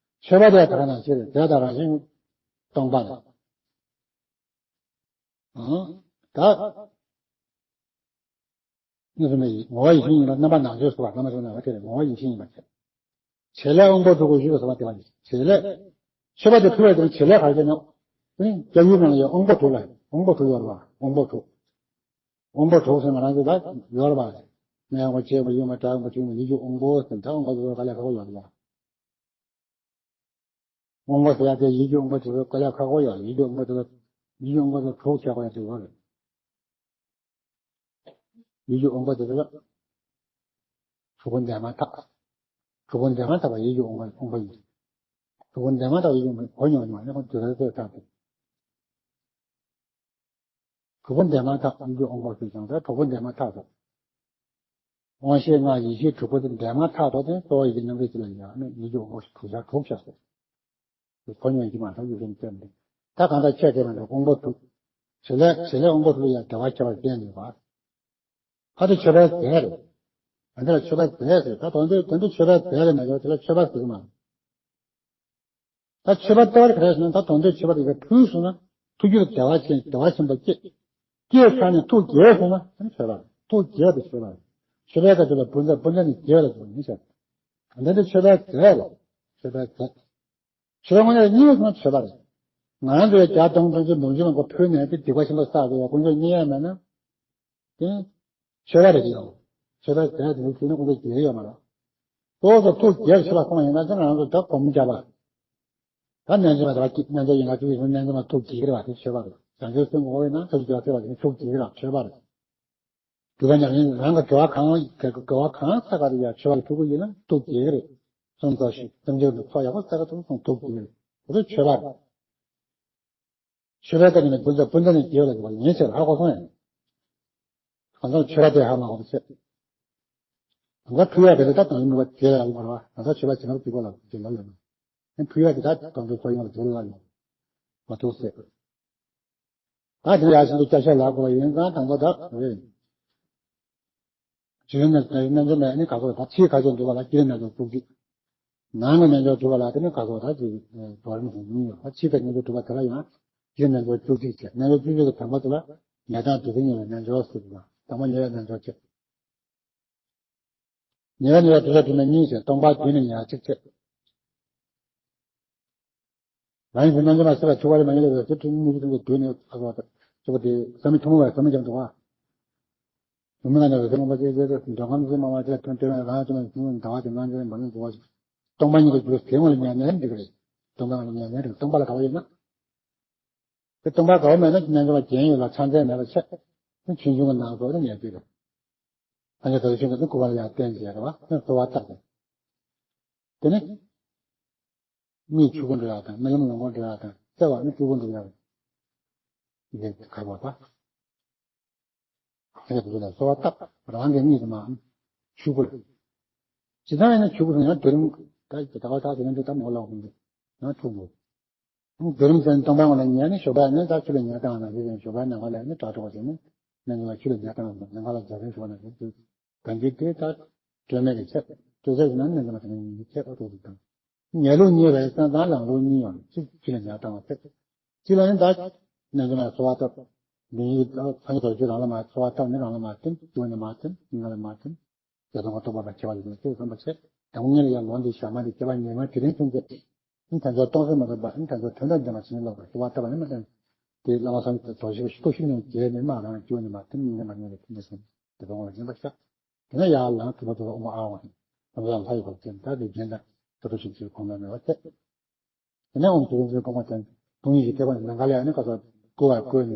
ཆོས་པ་དེ་དག་ན་ཆེ་རེད་དེ་དག་རང་བཞིན་སྟོང་པ་ལ། ད། གཉིས་སུ་མེད་ཡིན། ངོ་བོ་ཡིད་བཞིན་ཡིན་པ་རྣམ་པ་ནང་བཅོས་སུ་བ་རྣམ་པ་ཤོག་ན་བ་དེ་ལས་ངོ་བོ་ཡིད་བཞིན་ཡིན་པ་བྱས། བྱེད་ལས་དབང་པོ་དྲུག་གོ་ཞུས་པ་ཟེར་བ་དེ་བ་ནི་བྱེད་ལས། མཆོད་པ་དེ་ཕུལ་བ་དེ་བྱེད་ལས་ག་རེ་ཟེར་ན། སྐྱབས་ཡུལ་ནང་ལ་ཡང་དབང་པོ་དྲུག་ལ་དབང་པོ་དྲུག་ཡོད་རེད་བ་དབང་པོ་དྲུག་དབང་པོ་དྲུག་ཟེར་ང་རང་ཚོ་ལ་ཡོད་རེད་བ། སྨན་དབང་པོ་ལྕེ་དབང་པོ་ཡིད་དབང་པོ་དྲུག་ཡིད་ཀྱི་དབང་པོ་ཟེར་ད་དབང་པོ་དྲུག་ག་ལས་ཁག་པོ་ཡོད་རེད་བ། དབང་པོ་ཟེར་ཡ་དེ་ཡིད་ཀྱི་དབང་པོ་དེ་ཚོ་དཀའ་ལས་ཁག་པོ་ཡོད། ཡིད་ཀྱི་དབང་པོ་དེ་ཚོ་ཡིད་ཀྱི་དབང་པོ་དེ་ཚོ་དྲུག་བྱས་པ་ཡ་དེ་ཡོད་རེད། ཡིད་ཀྱི་དབང་པོ་དེ་ཚོ་གྲུ་གུ་འདས་མ་ཐག་གྲུ་གུ་འདས་མ་ཐག་པ་ཡིད་ཀྱི་དབང་པོ་དབང་པོ་ཡིན། གྲུ་གུ་འདས་མ་ཐག་ཡིད་ཀྱི་དབང་པོ་གོ་མྱོང་མྱོང་ནས་ཁོང་དུས་རབས་ཚོད་ཐག་ཏུ། གྲུ་གུ་འདས་མ་ཐག་ཡིད་ཀྱི་དབང་པོ་ཞེས་ཀྱང་ད་གྲུ་གུ་འདས་མ་ཐག་ཏུ། དབང་ཤེས་ལྔ་ཡིད་ཤེས་དྲུག་པོ་དེ་འདས་མ་ཐག་ཏུ་དེ་གཙོ་བོ་ཡིད་ཀྱི་རྣམ་རིག་ཅིག་ལ་ཡང་ནི་ཡིད་ཀྱི་དབང་པོ་དྲུག་ཆ་དྲུག་བཞག་སོ། དེ་གོ་མྱོང་གི་མ་ཐག་ཡིད་ཀྱི་རྣམ་རིག་ད་གང་ལྟར་ཆད་དེ་མ་ཐག་དབང་པོ་དྲུག་བྱེད་ལས་བྱེད་ལས་དབང་པོ་དྲུག་ལ་ཡང་བདེ་བ་ཁྱད་པར་ཅན་ཡོད་པ། ཨ་དེ་མཆོད་པའི་རྫས་རེད། ཨ་འདི་ལ་མཆོད་པའི་རྫས་ཟེར། ད་དོན་དུ་དོན་དུ་མཆོད་པའི་རྫས་རེད་མ་གཏོགས་དེ་ལ་མཆོད་པ་ཟེར་གྱི་མ་རེད། ད་མཆོད་པ་ལྟ་བར་ག་རེ་ཟེར་ན། ད་དོན་དུ་མཆོད་པ་དེ་ག་ཕུལ་སོང་ན་ཐུགས་རྒྱུད་ལ་བདེ་བ་ཅན་བདེ་བ་ཆེན་པོ་སྐྱེ། སྐྱེས་ཚར་ནས་ཐུགས་དགྱེས་སོང་ན་ཨ་ནི་མཆོད་པ་རེད། ཐུགས་དགྱེས་ཏེ་མཆོད་པ་རེད། མཆོད་པའི་སྐབས་དེ་ལ་བུ་འཛིན་བུ་འཛིན་ནས་དགྱེས་པ་ལ་གོ་ཡིན་ཟེར། ད་འདི་མཆོད་པའི་རྫས་ལ་མཆོད་པའི་རྫས། མཆོད་པའི་དངོས་གནས་གཉིས་སོང་མཆོད་པ་རེད། ང་རང་ཚོའི་བརྒྱ་སྟོང་དུང་ཕྱུར་འབུམ་ཕྱུར་མང་པོ་ཕུལ་ནས་དེ་སྡིག་པ་ཆེན་པོ་བསགས་དགོས་ཡ་དཀོན་མཆོག་མཉེས་ཡ་མེད་ན། དེ་མཆོད་པ་རེད་ཀྱི་ཡོད། མཆོད་པའི་རྫས་དེ་ནི་དེ་ནི་དཀོན་མཆོག་དགྱེས་ཡོད་མ་རེད། ཏོག་ཙམ་ཐུགས་དགྱེས་མཆོད་པ་གཏོང་བ་ཡིན་ན་ཙང་ང་རང་ཚོ་ད་སྒོམ་རྒྱབ་པ། ད་རྣལ་འབྱོར་མ་ད་རྣལ་འབྱོར་ཡིན་ན་དེ་ཡིན་རྣལ་འབྱོར་མ་ཐུགས་དགྱེས་ཀྱི་རེད་བ། དེ་མཆོད་པ་རེད། བྱང་ཆུབ་སེམས་དགོས་ཡིན་ན་ཐུགས་དགྱེས་པ་དེ་ཐུགས་དགྱེས་ཀྱི་རེད། མཆོད་པ་རེད། སྒྲུབ་པ་ཉམས་ལེན་རང་གི་དགེ་བ་གང་དགེ་བ་གང་བསགས་པ་དེ་ཡང་མཆོད་པ་ལ་ཕུལ་དགོས་ཡིན་ན་ཐུགས་དགྱེས་ཀྱི་རེད། སོང་ཙང་ཞིག་སེམས་ཅན་ལ་ཚོགས་ཡག་པོ་བསགས་ཐུབ་སོང་ཐུགས་དགྱེས་ཀྱི་རེད། དེ་ཚོ་མཆོད་པ་རེད། མཆོད་པའི་སྐབས་ནས་བུ་འཛིན་བུ་འཛིན་ནས་དགྱེས་པ་ལ་དགྱེས་པ་ཡིན་ཟེར་ཧ་གོ་སོང་ཡང་། གང་ལྟར་མཆོད་པ་དེ་ཧ་མ་གོ་བ་ཟེར། གང་ལྟར་ཕུལ་བ་དེ་ལ་ད་དང་ལུང་བ་དེ་ལ་ཡོང་བ་རེད་བ། གང་ལྟར་མཆོད་པ་བྱེད་ན་ཕུལ་བ་ལ་དེ་ལ་ཡོང་། ཕུལ་བ་དེ་ད་དང་དུ་ཚོ་ཡོང་བ་དེ་ལ་ཡོང་། མ་ཐུག་ཟེར། ད་དེ་ཡར་བཞིན་དུ་བསྐྱར་བཤད་ལབ་དགོས་པ་ཡིན་ཙང་དང་པོ་ད་རེད། ཕྱིའི་རྣལ་འབྱོར་མ་ནི་ག་སོགས་ད་ཕྱིའི་ཁ་ཕྱོགས་འགྲུབ་པ་ལ་ཕྱིའི་རྣལ་འབྱོར་བཅུ་གཅིག་ནང་གི་རྣལ་འབྱོར་འགྲུབ་པ་ལ་དེ་ནི་ག་སོགས་ད་ཅིག་རྡོ་རིང་གཉིས་ཡོད། ད་ཕྱིའི་རྣལ་འབྱོར་བཅུ་གཅིག་བྱས། རྣལ་འབྱོར་བཅུ་གཅིག་གི་དེ་ལ་ཡང་ཕྱིའི་རྣལ་འབྱོར་བཅུ་གཅིག་གི་དང་པོ་དེ་ལ་ཉེ་དང་དུས་ཀྱི་ཉེ་བའི་རྣལ་འབྱོར་ཟེར་གྱི་ཡོད། དང་པོ་ཉེ་བའི་རྣལ་འབྱོར་བྱས། ཉེ་བའི་ཉེ་བའི་དུས་ལ་དུས་ན་གཉིས་བྱས། སྟོང་པ་དུས་ནི་ཉེ་བ་གཅིག་བྱས། རང་ཉིད་ཀྱི་རྣལ་འབྱོར་མ་སྲིད་པ་ཆུ་བ་རེ་མ་ཡིན་ལ་བས་སུ་ཁྲིད་མི་ཁྲིད་ཀྱི་དུས་ནི་ཨ་སོ་ཆུ་བ་དེ་བསམ་མི་ཐུང་བས་བསམ་མི་ཀྱང་འདུག་ཨ། བུད་མེད་ལ་ནི་འོད་ཟེར་མང་པོ་ཅིག་ཟེར་ཏེ་འདོད་ཁམས་སུ་མ་མ་ཅིག་ལ་ཐོན་ཏེ་རང་ཉིད་ཀྱི་ཟླ་བ་དེ་ནང་གི་མ་ལུས་འགྲོ་བ་ཞིག་སྟོང་པ་ཉིད་ཀྱི་རྒྱུ་དེ་ངོ་ལ་ཉལ་ནས་འགྲིག་གི་རེད། སྟོང་པ་ངོ་ལ་ཉལ་ནས་འགྲིག་སྟོང་པ་ལ་ག་བ་ཡོད་ན། དེ་སྟོང་པ་ག་བ་མེད་ན་རྣལ་འབྱོར་མ་རྒྱན་ཡོད་ལ་ཕྱག་མཚན་མེད་པ་ཆེ། ཆུང་ཆུང་གི་ནང་སོ་ནས་ཉལ་གྱི་རེད། ཨ་ནི་ད་ཆུང་གི་སྐུ་བ་ལ་ཡང་བསྟན་བྱས་རེད་བ། གསོལ་བ་བཏབ་པས། དེ་ནི། མིག་ཆུ་བུར་འགྲོ་ཡག་དང་རྨི་ལམ་ལོང་བུར་འགྲོ་ཡག་དང་བརྩེ་བ་ནི་སྐྱུག་བུར་འགྲོ་ཡག་ཡིན་ག་བ་པ། ཨ་ཡག་བུ་ལ་གསོལ་བ་བཏབ། རང་གི་གཉིད་དུ་མ། ཆུ་བུར། ཇི་ལྟར་ཡིན་ན་ཆུ་བུར་ཡང་དུས་རིམ་ད་ད་ག་ད་དེ་ནས་འདི་ད་མོ་ལ་འོང་གི་ཡང་ཐུག་འགྲོ། དུས་རིམ་ཟེར་སྟོང་པའི་ངང་ལ་ཉལ་ནས་ཞོགས་པ་ནས་ད་ཆུ་ལ་ཉལ་བཏང་ན་རེད། ཞོགས་པ་ནང་ལ་ནི་དྲག་དྲག་བྱས་ནས་ནང་ལ་ཆུ་ལ་ཉལ་བཏང་ནང་ལ་རྒྱ་རིང་ཞོགས་ན་རེད། གང་གི་དེ་ལྟར་སྤྲོས་མེད་ཀྱི་ཚད། སྤྲོས་ཚད་ཀྱི་ནང་ནས་འཛིན་པ་དེ་ནི་ཚད་ཨོ་ཏོ་དང་། ཉལ་ལུགས་གཉིས་རེད་ཙང་དང་ལངས་ལུགས་གཉིས་ཡོང་གཅིག་ཕྱི་ལ་ཉལ་བཏང་བ་ཚད། གཅིག་ལ་ནི་ད་ནས་འཛིན་པ་གསོལ་བ་བཏབ། འདི་ཡིས་ད་ཕ་ཉེ་དོར་ཆུ་རང་ལ་མ་གསོལ་བ་བཏབ་ནི་རང་ལ་མ་བསྟིམ། སྐྱུག་ནི་མ་བསྟིམ། ཉིན་ལ་མ་བསྟིམ། རྒྱ་མཚོ་ལྔ་རྟོགས་པ་ལ་ཁྱད་པར་ཡོད་པའི་ཚུལ་བསམ་པ་བྱེད། དང་པོ་ཉིད་ལ་ཡང་ལོ་འདི་ཞག་མ་འདི་སྐྱེ་བ་ཉེར་ལྔ་དེ་རིང་ཐུང་ཚེ། ཨིན་དེ་ཚོ་སྟོང་གསལ་མ་ཐོབ་པ། ཨིན་དེ་ཚོ་དོན་དམ་བདེན་པ་ཞིག་ལོག་པར་གསོལ་བ་བཏབ་པ་ནི་མི་བདེན། དེ་བླ་མ་བསམ་གྱི་དོ་ཞིག་སྟོབས་ཤུགས་ནས་རྒྱས་ནས་མ་རང་སྐྱོན་ནས་མ་བསྟིམ། ཉིན་མ་ཉིན་ལ་ཐུན་མོང་སེམས་དེ་ཚོ་ངོ་ལ་སྦྱིན་པ་བྱ། དེ་ནས་ཡར་ལངས་དུ་མ་དུ་ལ་ཨོ་མ་ཨ་ཝ་ནི་དམ་ལ་ལྷ་ཡི་བར་ཅན་ད་དེ་རྒྱན་དང་ད་དུ་ཞིག་ཅིག་གོང་ན་མེད་པ་བྱེད། དེ་ནས་ཨོམ་དུ་རིན་ཆེན་གོང་མ་ཅན་དུང་ཡིག་གི་ཐེག་པ་ནི་ནམ་མཁའ་ལ་ཡང་ནི་ག་ཚོད་བསྐོར་བར་བསྐོར་ནས་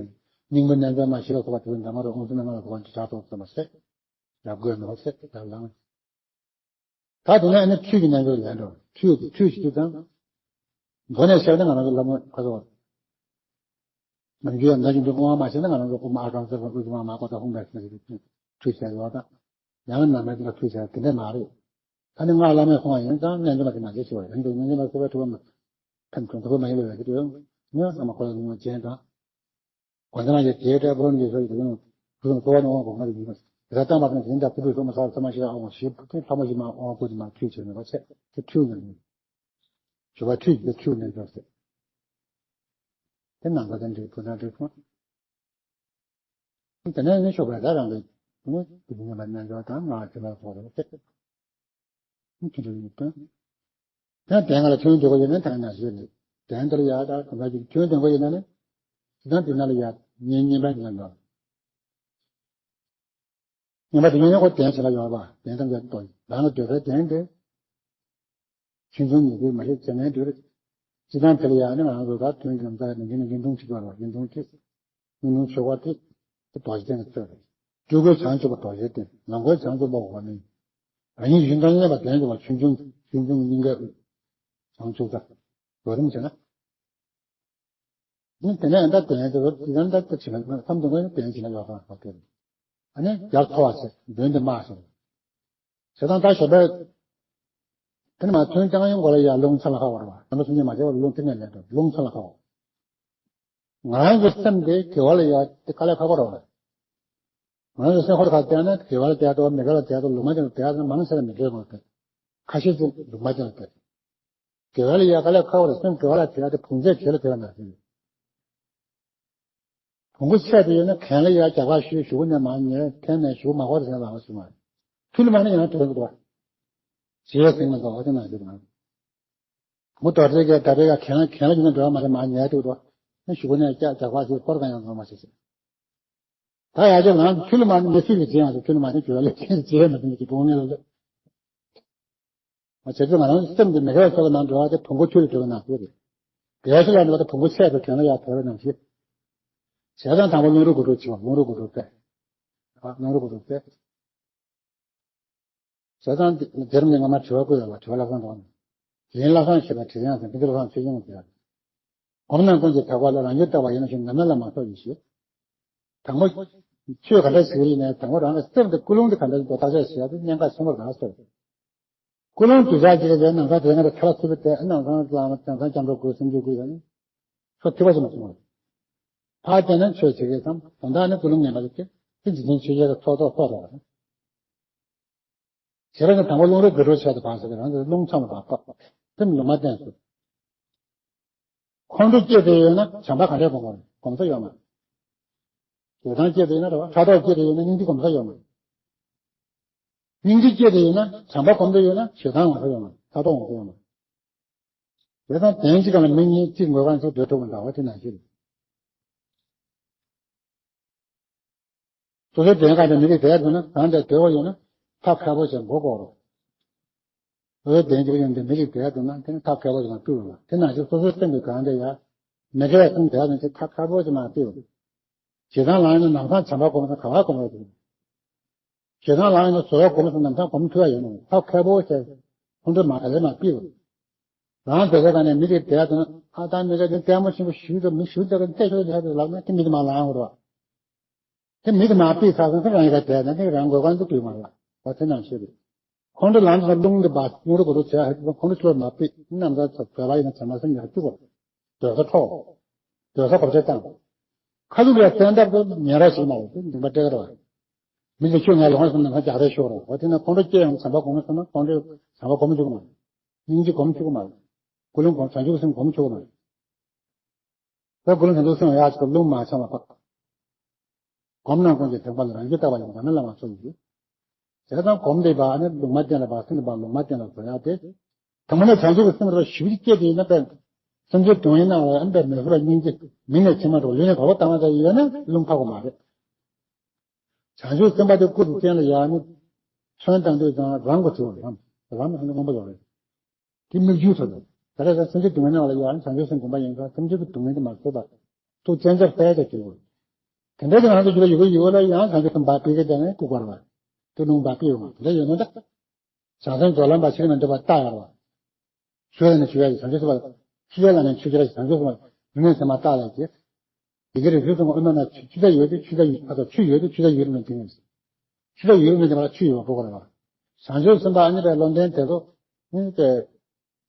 སྙིང་པོ་རྣལ་འབྱོར་མ་ཞི་ལ་སོགས་པ་དེ་ཚོ་འདྲ་མ་རུ་ཨོམ་སྲུ་ནང་ལ་གོ་བ་འདི་དྲག་ཏོག་ཙམ་མ་ཟད། ཡབ་རྒོད་ནོར་ཟེར་ཡར་ལངས། ད་དེ་ནས་ཨ་ནི་ཁྲུས་ཀྱི་རྣལ་འབྱོར་ལས་འགྲོ། ཁྲུས་ཀྱི་ཁྲུས་ཞིག་དུས་དང་། མགོ་ནས་བཤད་ན་ང་རང་གི་ལམ་ཁ་ཐོག་ནམ་རྒྱུན་ཡང་ན་གྱི་འདུག་དབུ་མ་མ་བཤད་ན་ང་རང་གི་དབུ་མ་ཨ་གང་ཟེར་བ་དབུ་མ་མ་གོ་ད་ཧུང་བས་ཟེར་གྱི་ཁྲུས་བྱས་ཡོད་དང་། ཡང་ན་མེད་ན་ཁྲུས་བྱས་དེ་འདྲ་མ་རེད། ད་ནི་ང་བླ་མས་གསུངས་པ་ཡིན་ཙང་རྣལ་འབྱོར་མ་དེ་མ་བྱེད་ཞུ་བ་རེད། འདུག་རྣལ་འབྱོར་མ་གསོལ་བའི་ཐུབ་པ་མ་ཕན་ཐོགས་མ་ཡིན་པའི་བས་ཀྱི་འདུག་ཡང་ང་ཚང་མ་ཁོ་ལ་ངོ་རྒྱན་དང་། གོ་ཚང་ཡོད་དེའི་འབྲས་བུ་འདི་ཚོ་ཡིན་ནོ། ཕུན་སུམ་ཚོགས་པ་ནི་དབང་གོང་མ་རེ་ཡིན་ནོ། དེ་ལྟར་བཏང་བ་དང་དེ་འདྲ་ཕུར་བུའི་སོགས་མ་ཚར་ཚང་མ་ཞིག་ལ་དབང་ཞེས་ཕུར་ཚང་མ་ཞིག་མ་དབང་བསྐུར་དུ་མ་ཁྲུས་བྱས་ནས་པ་ཆད་དེ་ཁྲུས་ནས་ནི། ཞུ་བ་ཁྲུས་ཀྱི་ཁྲུས་ནས་འགྲོ་ཟེར། དེ་ནང་པ་དང་འབྲས་བུ་དང་འབྲས་བུ། དེ་ནས་ནི་ཞོགས་པ་ད་རང་གི་ནི་དེ་ཉམས་པ་རྣལ་འབྱོར་དང་ངག་དེ་ལ་སོགས་པ་ཆད། ཁྱོད་ཀྱི་དོན། ད་དེ་སྔ་ལ་ཐོན་འདོད་པ་ཡོད་ན་ད་ན་ཞེས་ལས། དོན་དེར་ཡག་ད་གང་ལ་ཅིག་ཐོན་འདོད་པ་ཡོད་ན་ནི། ད་དེ་ན་ལ་ཡག་ཉན་ཉན་པ་ཉན་པ། ཉན་པ་དེ་ཉན་ཉན་ཁོ་དོན་བྱེད་ལ་ཡོད་པ་དོན་དམ་བྱེད་དོ། རང་ལ་འདོད་པའི་དོན་དེ། ཆུང་ཆུང་ཉིད་དུ་མ་ཤེས་བྱེད་ངན་དུ་རེད། སྤྱི་དང་དེ་ལ་ཡང་ནི་ང་རང་ཚོ་ད་དོན་གྱི་ལམ་ལྟར་ནི་འདི་ནི་འདི་མཐོང་ཅིག་ཡོད་རེད་བ། འདི་མཐོང་ཅིག་འདི་མཐོང་ཆོག་པ་དེ་དེ་རྡོ་རྗེ་གདན་གྱི་ཚོད་རེད། སྤྲུལ་སྐུའི་བྱང་ཆུབ་པ་རྡོ་རྗེ་གདན། ལམ་སྒོའི་བྱང་ཆུབ་པ་འོག་མིན། རང་ཉིད་གཞན་དང་མཉམ་པ་ལྡན་དུ་བ་ཆུང་ཆུང་ཆུང་ཆུང་སྙིང་གའི་དབུས། བྱང་ཆུབ་ས། རོ་རིམ་བྱས་ན། ནི་དེ་ནས་ཨ་ད་དོན་དེ་རོ་དེ་ནས་ད་ལྟ་བྱེད་ན་ཐམས་ཅད་ཀྱི་དོན་བྱེད་ན་ཡོད་ཁང་ཁོ་དེ་རེད། ཨ་ནི་ཡར་མཐོ་བ་ཟེར་མདུན་དེ་དམའ་ཟེར། ཞེ་སྡང་ད་ཞོགས་པའི། དེ་ནི་མ་ཐོན་ཀྱང་ཡང་གོ་ལ་ཡ་རླུང་ཚ་ལ་ཁ་བར་བ་དམ་པ་སུ་ཉིད་མ་བྱས་པར་རླུང་དེ་ནས་ལས་འགྲོ་རླུང་ཚ་ལ་ཁ་བར། ང་རང་གི་སེམས་དེ་དགེ་བ་ལ་ཡ་དེ་དཀའ་ལས་ཁག་པོ་རེད་བ། ང་རང་གི་སེམས་ཁོ་རང་ག་བལྟས་ན་དགེ་བ་ལ་བལྟས་དང་མི་དགེ་ལ་བལྟས་དང་ལུང་མ་བསྟན་ལ་བལྟས་དང་མང་ཆེ་ལ་མི་དགེ་བ་བལྟས། ཁ་ཤས་ཅིག་ལུང་མ་བསྟན་ལ་བལྟས། དགེ་བ་ལ་ཡ་དཀའ་ལས་ཁག་པོ་རེད། སེམས་དགེ་བ་ལ་བྱེད་ཡ་དེ་བུང་ཚད་བྱེད་ལ་བྱེད་ལ་མ་བྱེད། བོང་གུ་ཚད་དུ་ཡོད་ན་གན་ལ་ཡ་རྒྱག་པ་ཞུས་གཞུག་གུ་ནས་མར་ཉལ་འཐེན་ནས་གཞུག་གུ་མ་ཧོར་ཟེར་ལ་ལངས་སོང་བ། ཐུལ་མ་ནི་ཡང་དོན་འདུག་བ། བྱེད་ཡས་ཟིན་མི་འདུག་བ་དེ་ན་ཞུ་དང་། མུ་དོར་རྩེ་གའི་ད་པའི་ག་གན་ལ་གན་ལ་ཡོད་ན་འགྲོ་བ་མ་རེད་མར་ཉལ་འདུག་དོ། ནི་གཞུག་གུ་ནས་ཀྱག་རྒྱག་པ་ཞུས་ཧོར་གང་ཡང་ལངས་མ་བྱེད་ཅིག་ད་ཡ་ཅག་ལངས་ཐུལ་མ་ནི་མི་ཚིག་གི་བྱེད་ཡང་ཞུ་ཐུལ་མ་ནི་གྱོད་ལས་ཁྱེད་བྱེད་མི་འདུག་གི་བོང་ངེ་ལ་ལ། བྱས་ཙང་ང་རང་སེམས་ཀྱི་མི་དགེ་བ་ཚོགས་ལ་ནང་འགྲོ་བ་དེ་བོང་གུ་ཐུལ་འགྲོ་བའི་ནང་ཚུད་རེད། དགེ་བ་ཚོགས་ལ་འགྲོ་བ་དེ་བོང་གུ་ཚད་དུ་གྱོན་ལ་ཡར་བྲོས་པའི་ནང་བཞིན། བྱས་ཙང་དང་པོ་རླུང་རོ་དགུ་སྒྲུབ་བྱེད་པ་རླུང་རོ་དགུ་སྒྲུབ་ཚད། རླུང་རོ་དགུ་སྒྲུབ་ཚད། བྱས་ཙང་འདིར་ནི་སྔ་མ་དྲི་བ་བཀོད་ཡོད་པ་དྲི་བ་ལྷག་བསམ་རོགས་གནང་། དེ་ཡིན་ལྷག་བསམ་ཞེས་པ་དྲི་ཡང་ཟེར་འདི་ཚོ་ལྷག་བསམ་ཆོས་སྐྱོང་ཟེར། སྒོམ་རྣམས་ཀུན་གྱི་དག་པ་ལ་རང་རྒྱུད་བརྟག་པ་ཡིན་ནོ་ཞེས་ནམ་མེད་ལ་མ་སོགས་ཡོད་ཞེས། དང་པོ། ཆོས་ག་འདྲ་ཞིག་ཡིན་ནའི་དང་པོ་རང་གི་སེམས་ཀྱི་ཀུན་སློང་དེ་ག་འདྲ་ཞིག་འདུག་བརྟག་དཔྱད་བྱེད་ཡ་དེ་གནད་འགག་ཆེན་པོ་རང་སོ། ཀུན་སློང་དུས་ཆགས་ཅིག་ལ་ནང་ཚང་དེ་ང་ཚོ་ཐལ་བ་ཐུབ་པ་དེ་ནང་ཚང་བླ་མ་ནང་ཚང་སྐྱབས་འགྲོ་དགོས་སེམས་རྒྱུད་དགོས་ཡ་ནི། ཁོ་ཐུབ་པ་ཞིག་མ་སོང་བ། ཕར་བལྟས་ན་ཆོས་བྱེད་མཁན་ཙམ་དོན་དག་ནི་ཀུན་སློང་ངན་པ་ཞིག་སྟེ་དེ་འཇིག་རྟེན་ཆོས་བྱེད་ཀྱི་ཚོགས་གཙོ་ཚོགས་རེད། བྱས་པ་ནི་དང་པོ་རླུང་རོ་དགུ་སྒྲུབ་བྱས་ཏེ་བར་སོ་གི་རང་གི་རླུང་ཚང་མ་བར་སྟོབས་སེམས་ལུང་མ་བསྟན་སོ། ཁོང་ཁྲོ་སྐྱེས་ཏེ་ཡོད་ན་བྱམས་པ་ག་འདྲས་སྒོམ་དགོས་རེད། སྒོམ་ས་ཡོད་མ་རེད། ཞེ་སྡང་སྐྱེས་ཏེ་ཡོད་ན་རེ་བ་ཕྲག་དོག་སྐྱེས་ཏེ་ཡོད་ན་སྙིང་རྗེ་སྒོམ་ས་ཡོད་མ་རེད། སྙིང་རྗེ་སྐྱེས་ཏེ་ཡོད་ན་བྱམས་པ་སྒོམ་ཏེ་ཡོད་ན་ཞེ་སྡང་ཡོང་ས་ཡོད་མ་རེད། ཕྲག་དོག་ཡོང་ས་ཡོད་མ་རེད། དེ་དང་དོན་གཅིག་ག་ལ་མི་གཉིས་གཅིག་འགོད་གང་ཚོ་སྡོད་ཐུབ་པ་འདྲ་བ་དེ་ནང་བཞིན་རེད། སོ་སོའི་དོན་གང་དེ་མི་རིགས་དེ་དུ་ན་གང་དེ་དོལ་བ་ཡོད་ན་ཐབས་མཁས་པོ་ཞིག་མགོ་བསྐོར་རོགས། སོ་སོའི་དོན་གཅིག་ཡོད་འདི་མི་རིགས་དེ་དུ་ན་དེ་ནི་ཐབས་མཁས་པོ་ཞིག་ལ་སྤྲུལ་རོགས། དེ་ནང་བཞིན་སོ་སོའི་སེམས་ཀྱི་གང་དེ་ཡ་མི་དགེ་བ་གང་དེ་ནི་ཐབས་མཁས་པོ་ཞིག་མ་སྤྲུལ་རོགས། ཞེ་སྡང་ལངས་ན་ནམ་སང་བྱམས་པ་སྒོམ་ན་ག་བ་སྒོམ་རོགས། ཞེ་སྡང་ལངས་ཡིན་ན་བཟོད་པ་སྒོམ་སོང་ནམ་སང་སྒོམ་ཐུབ་ཡ་ཡོད་ནོ། ཐབས་མཁས་པོ་ཞེས་ཁོང་ཁྲོ་མ་ག་ལེ་མ་སྤིག་རོགས། རང་བཟོད་པ་ག་ནས་མི་དེ་བསྡད་དང་ཨ་ད་མི་དེ་ལྟད་མོ་ཆེན་པོ་ཞུས་ཏེ་མི་ཞུ་ཏེ་གི་བལྟས་ཤོག་ཅེས་ལབ་ན་དེ་མི་དེ་མ་ལངས་རོགས། དེ་མི་དེ་མ་སྤིག་ཚར་སོང་ཁོ་རང་ཡི་ག་བསྡད་ན་དེ་རང་འགོད་གང་དུ་སྤིག་མ་ལ་བ་དེ་ནང་ཤེས་རེད། ཁོང་ཁྲོ་ལངས་དང་རླུང་དེ་འབར་རླུང་རོ་དགུ་རུ་བྱས་ཧ་ཅང་ཁོང་ཁྲོ་ཆུ་ལ་མ་སྤིག་རྣམ་ཐར་ཚོ་བོད་པ་ཡིན་ན་བྱ་མ་སེམས་ཡར་བཅུག་གོ། སྡོད་ས་འཕྲོག་སྡོད་ས་གོ་ཆ་བཏང་། ཁ་ཐུག་ལ་བཙན་ཐབས་དུ་ཉན་ར་ཞིག་མ་རེད་དེ་འདུན་པ་སྤྲད་ཀ་རེད་བ། མི་ཚོ་ཁྱོད་ང་ལོངས་སུ་ནང་ཁ་རྒྱག་རེས་ཤོར་རོ་བ་དེ་ན་ཁོང་ཁྲོ་སྐྱེ་ཡང་བྱམས་པ་གོམས་སོང་ན་ཁོང་ཁྲོས་བྱམས་པ་གོམས་བཅུག་མ་རེད། སྙིང་རྗེ་གོམས་བཅུག་མ་རེད། ཀུན་སློང་གོམས་བྱང་ཆུབ་སེམས་གོམས་བཅུག་མ་རེད། ད་ཀུན་སློང་བྱང་ཆུབ་སེམས་ཡག་ཅིག་རླུང་མ་ཆགས་པ་དག་སྒོམ་རྣམས་ཀུན་གྱི་དྲན་པ་ལ་རང་རྒྱུད་ལྟ་བ་ཡིན་པ་ནི་བླ་མ་ཚོ་ཡིན། བྱས་ཙང་སྒོམ་བསྡད་པ་ནི་ལུང་མ་བསྟན་ལ་བ་སེམས་པ་ལུང་མ་བསྟན་ལ་བཟོ་ཡག་དེ། དང་པོ་ནས་བྱང་ཆུབ་ཀྱི་སེམས་རོ་ཞིབ་ཅིག་སྐྱེས་ཏེ་ཡིན་ན་པས། སེམས་ཅན་དོན་ཡིན་ན་བས་ཨ་ནི་པས་མི་བཟོད་པ་སྙིང་རྗེ་མི་ནས་ཕྱི་མ་འགྲོ་ལུས་ནས་བབ་པ་བཏང་བ་ཙམ་ཡོད་ན་རླུང་འཕར་གོ་མ་རེད། བྱང་ཆུབ་སེམས་དཔའ་དེ་སྐུ་དང་སྤྱན་ལ་ཡར་ནི། མཚོན་བཏང་དུས་ཙང་རང་གོ་ཆུ་བ་རང་རང་ནི་སྔོན་པོ་ཡོད་རེད། དེ་མིག་ཆུའི་ཚོད་དང་། ད་ལྟ་སེམས་ཅན་སྡུག་བསྔལ་ནང་ལ་ཡང་བྱང་ཆུབ་སེམས་སྒོམ་པ་ཡིན་ཙང་སེམས་ཅན་གྱི་སྡུག་བསྔལ་དེ་མ་བཟོད་པ། ཐུགས་ཅན་ཅར་གསལ་ཅར་གྱིས་འོ། དེ་འདྲ་དེ་ང་ཚོ་རྒྱུད་ལ་ཡོད་ཀྱི་ཡོད་ལ་ཡང་བྱང་ཆུབ་སེམས་དཔའ་པའི་གེ་དེ་ནས་ལྐུགས་པར་བ། དེ་ལུང་པ་པི་ཡོང་བ་དེ་འདྲ་ཡོད་ནོ་ད། བྱང་སེམས་རྫོགས་ལམ་པ་ཕྱིར་མི་འདོད་པ་ལྟ་ཡར་བ། ཆོས་ལ་ནི་ཆོས་ཡ་ཞིག་བྱང་ཆུབ་སེམས་དཔའ། ཆོས་ལ་ནི་ཆོས་ཅན་ཞིག་བྱང་ཆུབ་སེམས་དཔའ་ཡུལ་ནས་སེམས་མ་བརྟག་ལས་ཀྱི། ཡི་གེ་རེ་ཞུ་སོང་དབུ་མ་ན་ཆུ་ཆུ་ཚ་ཡོད་དུས་ཆུ་ཚ་ཡོད་ཨ་ད་ཆུ་ཡོད་དུས་ཆུ་ཚ་ཡོད་མི་དེ་ཡིན། ཆུ་ཚ་ཡོད་མི་དེ་མ་ལ་ཆུ་ཡོད་པ་པོ་གོ་རེ་བ། བྱང་ཆུབ་སེམས་དཔའ་ཨ་ནི་པའི་བློ་ལྡན་དེ་ཚོ་ནི་དེ།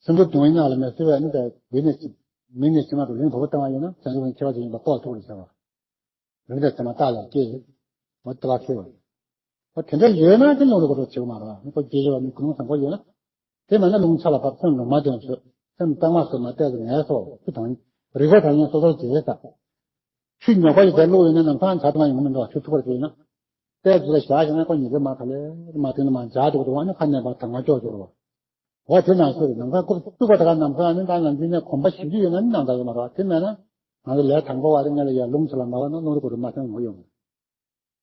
སེམས་ཅན་སྡུག་བསྔལ་ནང་ལ་མི་བཟོད་པའི་ཨ་ནི་པའི་ཡུལ་ནས་མི་ནས་སེམས་མ་དུ་ལིང་བུ་བུ་བཏང་བ་ཡིན་ན་བྱང་ཆུབ་ཀྱི་ཁྱད་པར་ཅན་ཡིན་པ་རྟོགས་ཐུབ་རེ་བྱ་བ། རིགས་དང་བྱེ་མ་བརྟག་ལས་སྐྱེས། འོ་དེ་བ་ཁེལ་བ། འོ་དེ་འདྲ་ཡོད་ན་དེ་ལུང་རིགས་གོ་རོགས་བྱེད་མ་ར་ཁོ་སྐྱེ་བ་མི་ཀུན་སློང་བཟང་པོ་ཡོད་ན། དེ་མེད་ན་ལུང་ཆ་ལ་བབས་སེམས་ལུང་མ་འདོན་ཚོད་སེམས་གཙང་མ་སོ་མ་བལྟས་སུ་ངལ་གསོ་ཆུ་དང་རིག་པ་དང་ཡང་སོ་སོར་བྱེད་ས། ཆུ་ཉོག་པ་ཡི་དེ་བླུགས་ཡོད་ན་ནམ་ཚང་ཆ་དང་ཡོང་མི་འདུག་ཆུ་ཐུག་པར་བྱེད་ན། བལྟས་ཚུལ་ལ་བཞག་བྱས་ན་ཁོ་ཉིད་ཀྱི་མ་ཁ་ལས་མ་དེ་ནི་མ་འཇག་འདུག་འདུག་ཨ་ནི་ཁ་ནས་པ་དང་མ་ལྕོག་འབྱོར་བ། འོ་དེ་ནང་སོ་རེ་ནམ་མཁའ་སྐུ་སྐུ་པ་དག་ནམ་མཁའ་ནི་ད་ནང་འཛིན་ནས་གོམ་པ་བཞི་བཅུ་ཡོད་ན་ནི་ནང་ད་ཡོད་མ་རེད་བ། དེ་མེད་ན་ང་ཚོ་ལས་དང་པོ་བ་རེ་ངས་ལ་ཡ་རླུང་ཚུ་ལ་མ་བ་ན་རླུང་རེ་གོ་རུ་མ་ཐོན་ངོ་ཡོང་།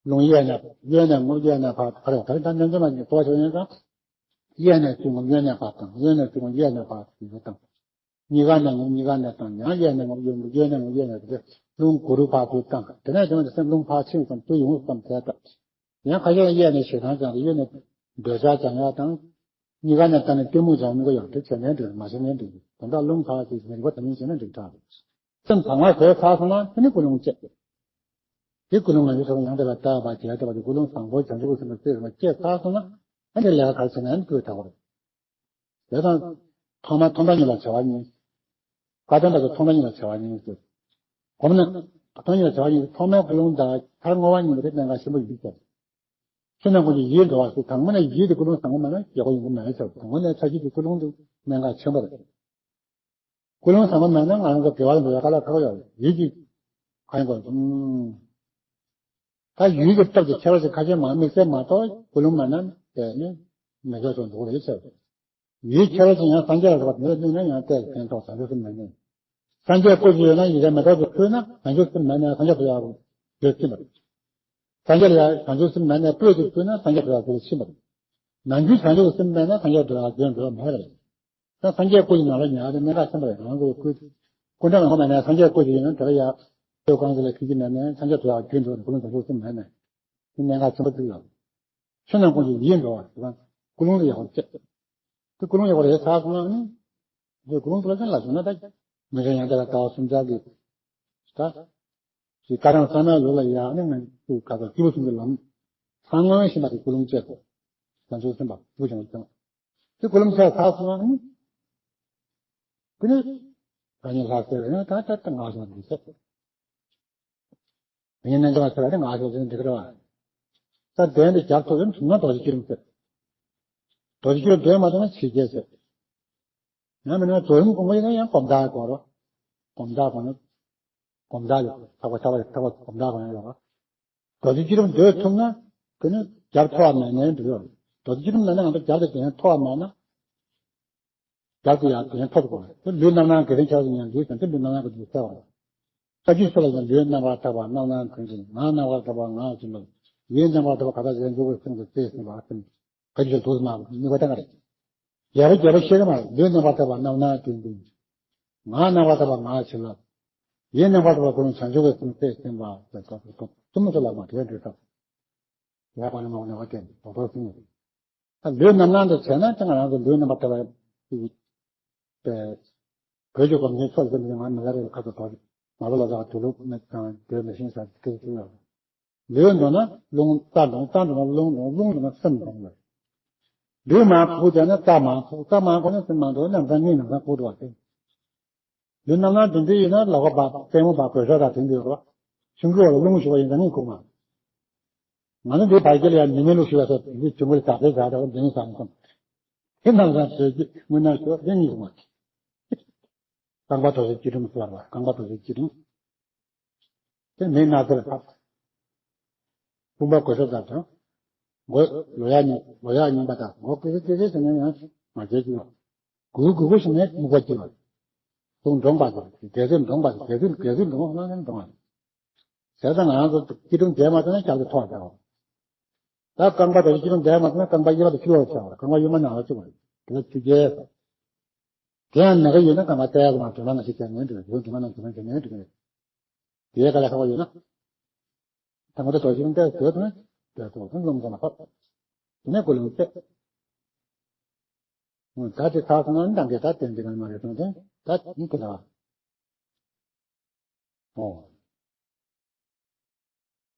རླུང་གཡས་ནས་གཡོན་ནས་ངུ་གཡས་ནས་ཕར་ཕར་ད་རེ་ད་ཉམས་ཆེན་མ་ཉིད་གོ་བ་ཆོག་ཡོད་ན། གཡས་ནས་ཚུར་ངུ་གཡོན་ནས་ཕར་བཏང་གཡོན་ནས་ཚུར་ངུ་གཡས་ནས་ཕར་ཡོད་བཏང་། གཉིས་ཀ་ནས་ངུ་གཉིས་ཀ་ནས་བཏང་ཡང་གཡས་ནས་ངུ་གཡོན་ངུ་གཡོན་ནས་ངུ་གཡས་ནས་དེ་རླུང་གུ་རུ་ཕར་ཚུར་བཏང་དེ་ནས་དེ་ནས་སེམས་རླུང་ཕར་ཕྱིན་ཙམ་ཚུར་ཡོང་ཙམ་བྱས་ད། ཡང་ཁ་ཤས་གཡས་ནས་ཞེ་སྡང་སྦྱང་དང་གཡོན་ནས་འདོད་ཆགས་སྦྱང་ཡག་དང་། གཉིས་ཀ་ནས་བཏང་ནས་གཏི་མུག་སྦྱང་མི་དགོས་ཡང་དེ་བྱས་ནས་འགྲིག་མ་བྱས་ནས་འགྲིག་དོན་དག་རླུང་ཁ་ཅིག་མི་རིག་པ་དེ་མིན་བྱས་ནས་འགྲིག་དྲག་རེད། སེམས་གང་བ་བཟོས་ཚར་སོང་ན་དེ་ནི་ཀུན་སློང་བཅས། དེ་ཀུན་སློང་ང་ཚོ་ཡང་དེ་ལ་ལྟ་བ་བྱས་ལྟ་བ་དེ་ཀུན་སློང་བཟང་པོ་བྱང་ཆུབ་ཀྱི་སེམས་ལ་བརྩེ་བ་སྐྱེས་ཚར་སོང་ན་ཨ་ནི་ལས་ཀ་ག་རེ་བྱས་ན་ཨ་ནི་ཀུན་ལྟ་བ་རེད། དེ་དང་། ཐོག་མ་ཐོག་མཐའ་གཉིས་ལ་བྱ་བ་གཉིས། བཀའ་དོན་དག་གི་ཐོག་མཐའ་གཉིས་ལ་བྱ་བ་གཉིས་ཟེར། གོམས་ན་ཐོག་མ་ཉིད་ལ་བྱ་བ་ཉིད་ཐོག་མའི་ཀུན་སློང་དང་མཐར་བསྔོ་བ་ཉིད་པ་དེ་གནད་འགག་ཆེན་པོ་ཡིན་ཟེར། ཕྱི་ནང་ཀུན་གྱི་ཡིད་འགྲོ་བ་སོགས་དང་པོ་ནས་ཡིད་དེ་ཀུན་སློང་བཟང་པོ་མེད་ན་ཡག་པོ་ཡོང་གི་མེད་ཟེར། དང་པོ་ནས་ཚ་ཤུལ་གྱི་ཀུན་སློང་དེ་གནད་འགག་ཆེན་པོ་རེད། ཀུན་སློང་བཟང་པོ་མེད་ན་ང་རང་ཚོ་དགེ་བ་ལ་འགྲོ་བའི་དཀའ་ལས་ཁག་ཡོད་རེད། ཡིད་ཀྱི་གང་ཡིན་གོ། ཨུམ། ད་ཡུལ་གྱི་སྟོབས་ཀྱིས་ཁྱད་པར་ཅན་ཁ་ཤས་མང་དམིགས་བསལ་མ་གཏོགས་ཀུན་སློང་མེད་ན་དེ་ནི་མི་ཆོག་ཆོག་འདུག་རེད་ཟེར། ཡུལ་ཁྱད་པར་ཅན་ཡང་སངས་རྒྱས་ལ་སོགས་པ་དེ་ལ་བསྣུན་ན་ཡང་ལྟས་ཀྱི་ཕན་ཐོགས་བྱང་ཆུབ་སེམས་མེད་ནས། སངས་རྒྱས་སྐུ་ཅིག་ཡོད་ན་ཡི་གེ་མེ་ཏོག་ཅིག་ཕུལ་ན་བྱང་ཆུབ་སེམས་མེད་ན་སངས་རྒྱས་སུ་ཡང་འགྱུར་ཕྱིན་པ་རེད། སངས་རྒྱས་ལ་ཡང་བྱང་ཆུབ་སེམས་མེད་ན་སྤོས་ཅིག་ཕུལ་ན་སངས་རྒྱས་སུ་ཡང་འགྱུར་ཕྱིན་པ་རེད། ནམ་རྒྱུན་བྱང་ཆུབ་སེམས་མེད་ན་སངས་རྒྱས་སུ་ཡང་འགྱུར་འགྲོ་བ་མེད་རེད། ད་སངས་རྒྱས་སྐུ་ཡི་ནང་ལ་ཉལ་བ་དེ་གནད་འགག་ཆེན་པོ་རེད། ང་ཚོ་སྐུ་སྐུ་འདྲ་མང་པོ་མེད་ན་སངས་རྒྱས་སྐུ་ཞིག་ཡིན་ན་དེ་ལ་ཡ་སྤོས་གང་ཟེར་ལ་ཁྱི་ཁྱི་མེད་ན་སངས་རྒྱས་དེ་ལ་རྒྱུན་དུ་ཀུན་སློང་བཟང་པོ་ཞིག་མེད་ན་དེ་གནད་འགག་ཆེན་པོ་ཅིག་ཡོད། ཕྱི་ནང་ཀུན་གྱི་ཡིད་འགྲོ་བ་དེ་དང་ཀུན་སློང་དེ་ཡག་པོ་བྱེད། དེ་ཀུན་སློང་ཡག་པོ་རེད་ཚར་སོང་ན་ནི་དེ་ཀུན་སློང་དེ་ལ་ཅན་ལ་བྱུང་ན་ད་མི་ཚེ་ཡང་དེ་ལ་ལྟ་བ་སུམ་ཆ་གི་ད་ཅིག་བཀའ་དྲང་བསམ་ཡག་ལུགས་ལ་ཡག་ནི་ང་ཚོ་ག་ཚོད་སྐྱེས་བུ་གསུམ་གྱི་ལམ་ཚང་མ་ཤེས་པ་དེ་ཀུན་སློང་བྱེད་དགོས། བྱང་ཆུབ་སེམས་དཔའ་སྐྱེས་བུ་ཆེན་པོ་ཀྱང་། དེ་ཀུན་སློང་ཆ་ཚང་སོང་ན་ནི། དེ་ནས་ད་ཉིད་ལྷག་ཟེར་བས་ན་ད་ལྟ་ད་ང་སོང་འདི་ཟེར། དེ་ཉིད་རྣལ་འབྱོར་བ་ཟེར་བ་དེ་ང་སོང་ཟེར་འདི་ག་རེད་བ། ད་དོན་དེ་རྒྱབ་ཐོབ་ཡོང་ཐུབ་ན་རྡོ་རྗེ་སྐྱིལ་ཀྲུང་ཟེར། རྡོ་རྗེ་སྐྱིལ་ཀྲུང་འདོན་མ་ཐུབ་ན་ཕྱི་རྒྱལ་ཟེར། ཡང་མིན་ན་རྫོགས་རིམ་སྒོམ་པ་ཡིན་ན་ཡང་སྒོམ་ཐག་གོ་རོ། སྒོམ་ཐག་གོ་ན། སྒོམ་ཐག་ཡོད། ཐག་པ་ཐག་པ་ཐག་པ་སྒོམ་ཐག་གོ་ན་ཡོད་རོ། རྡོ་རྗེ་སྐྱིལ་ཀྲུང་འདོན་ཐུབ་ན། དེ་ནི་རྒྱབ་ཐོབ་པ་མེད་ནའི་འགྲིག་ཡོད། རྡོ་རྗེ་སྐྱིལ་ཀྲུང་མེད་ན་ང་ཚོ་རྒྱབ་དེ་དེ་ཐོབ་པ་མེད་ན། རྒྱབ་དེ་ཡང་དེ་ཐོབ་དགོས། དེ་ལུས་རྣམ་སྣང་གི་རིན་ཆགས་ཀྱི་ཉམས་ཀྱིས་ཀྱང་དེ་ལུས་རྣམ་སྣང་གི་འདུག་ཟེར་བ། ལྟ་རྒྱུ་ཚོ་ལ་ཡང་ལུས་རྣམ་པར་དག་པ་རྣམ་སྣང་ཀུན་གྱི་ངག་རྣམ་པར་དག་པ་ངག་བྱིན་པ། ཡིད་རྣམ་པར་དག་པ་ག་ད་གཞན་འགྱུར་བའི་སེམས་ཀྱི་རྩེ་ཟིན་པ་ཨ་ཙམ། ག་ཅི་ཞིག་འདུག་སྨྲ་ནུས་པ་ལྡན་པ་རེད། རྒྱལ་པོ་རྒྱལ་པོ་ཤེས་ཀྱི་མ་རེད། ལུས་རྣམ་པར་དག་པ་རྣམ་སྣང་ཀུན་གྱི། ངག་རྣམ་པར་དག་པ་ངག་བྱིན་རླབས། ཡིད་རྣམ་པར་དག་པ་ཀུན་སློང་བྱང་ཆུབ་ཀྱི་སེམས་རྩེ་ཟིན་པ་ཟེར་སྐབས་སུ་ཐུབ་མི་ཚོ་ལ་མ་དྲན་འགྲོ་སྟབས། ཡ་པ་ནི་མ་ནི་བ་ཀན་དོ་དོ་སིང་། ད་ལུས་རྣམ་སྣང་དུ་བྱས་ན་ཅང་རང་གི་ལུས་རྣམ་པར་དག་པའི་བོད་ཀྱི་སྒོམ་ཆེན་ཕྱོགས་ཀྱི་མི་ང་མི་ལ་རེ་ཁ་ཚོ་དོ་མ་ལོ་ལ་དག་དུ་ལུགས་མེད་ཀྱང་དེ་མི་ཤེས་ས་སྐད་ཅིག་ཡོད། ལུས་འདོར་ན་རླུང་རྟ་འདོང་། རྟ་འདོར་ན་རླུང་འདོང་། རླུང་འདོར་ན་སེམས་འདོང་ལ། ལུས་མ་ཕུག་བྱས་ན་རྟ་མ་ཕུག་རྟ་མ་ཕུག་ན་སེམས་མ་འདོར། རྣམ་སྣང་གཉིས་རྣམ་སྣང་ཕུག་འགྲོ་བ་སྟེ། ལུས་རྣམ་སྣང་དེ་འདྲ་ཡིན་ན་ལག་པ་བ་པད་མོ་བ་གོས་ཤོག་དང་དེ་འདྲ་ཡོད་རོགས། ཆུང་ཀུ་བ་ལ་རླུང་ཞུ་བ་ཡིན་ཙང་ངས་གོ་མ། ང་ཚོ་འདི་བར་སྐྱེལ་ཡང་མི་མེད་ལུགས་ཞུ་བ་སོགས་འདི་ཆུང་ཀུ་ལ་དག་པའི་བྱ་དག་འདི་ནི་བསམ་སོང་། དེ་རྣམ་སྣང་ཟེར་གྱི་དངོས་རྣམ་ཤོག་དེ་གཉིས་གོ་མ། རྐང་པ་དོ་ཤོག་སྐྱིལ་ཀྲུང་ཟེར་བ་རྐང་པ་དོ་ཤོག་སྐྱིལ་ཀྲུང་། དེ་མེད་ན་ཟེར་ཕབ། དཔུང་པ་གོས་ཤོག་ལྟར་དང་། མགོ་ལོ་ཡག་རྙིང་ལོ་ཡག་རྙིང་པ་དང་མགོ་ཀི་ཀི་ཀི་ཀི་ཟེར་ནས་ཡང་མ་བྱེད་ཀྱི་ཡོད། གུ་གུ་གུ་ཟེར་ནས་སྨུག་པ་གྱི་ཡོད། དུང་འདྲོངས་པ་དང་རྒྱལ་སྲིད་འདྲོངས་པ་དང་རྒྱལ་སྲིད་རྒྱལ་སྲིད་འདྲོངས་པ་ལ་ཡང་འདྲོངས་པ། བྱས་ཙང་ང་རང་ཚོ་སྐྱིལ་ཀྲུང་བསྡད་མ་ཐུབ་ན་རྒྱབ་ཏུ་ཐོག་བསྡད་པ། ད་རྐང་པ་དང་སྐྱིལ་ཀྲུང་བསྡད་མ་ཐུབ་ན་རྐང་པ་གཡས་པ་དང་ཕྱི་ལོགས་ཆགས་པ། རྐང་པ་གཡོན་མ་ནང་ལ་བཅུག་པ་རེད། དེ་ལ་ཆུ་རྐྱལ་ཟེར། དེ་ཡང་ན་ག་ཡོད་ན་རྐང་པ་ཏོག་ཙམ་དུ་མ་ནང་བཞིན་བྱས་ནས་འགྲོ། དུ་མ་ནང་དུ་མ་བྱས་ནས་འགྲོ་གི་རེད། དེའི་ཁ་ལ་ཁ་བ་ཡོད་ན། ད་ང་ཚོ་དོ་ཞིང་བལྟས་དོ་དང་བལྟས་དོ་དང་ལོང་ཙམ་ལ་ཕབ། དེ་ནས་ཀོ་ལོང་བལྟས། ད་དེ་ཚར་སོང་ན་འདང་གི་ད་དེ་འདི་ག་མ་རེད་སོང་དེ་ད་ཡིན་གི་ལ། ཨོ།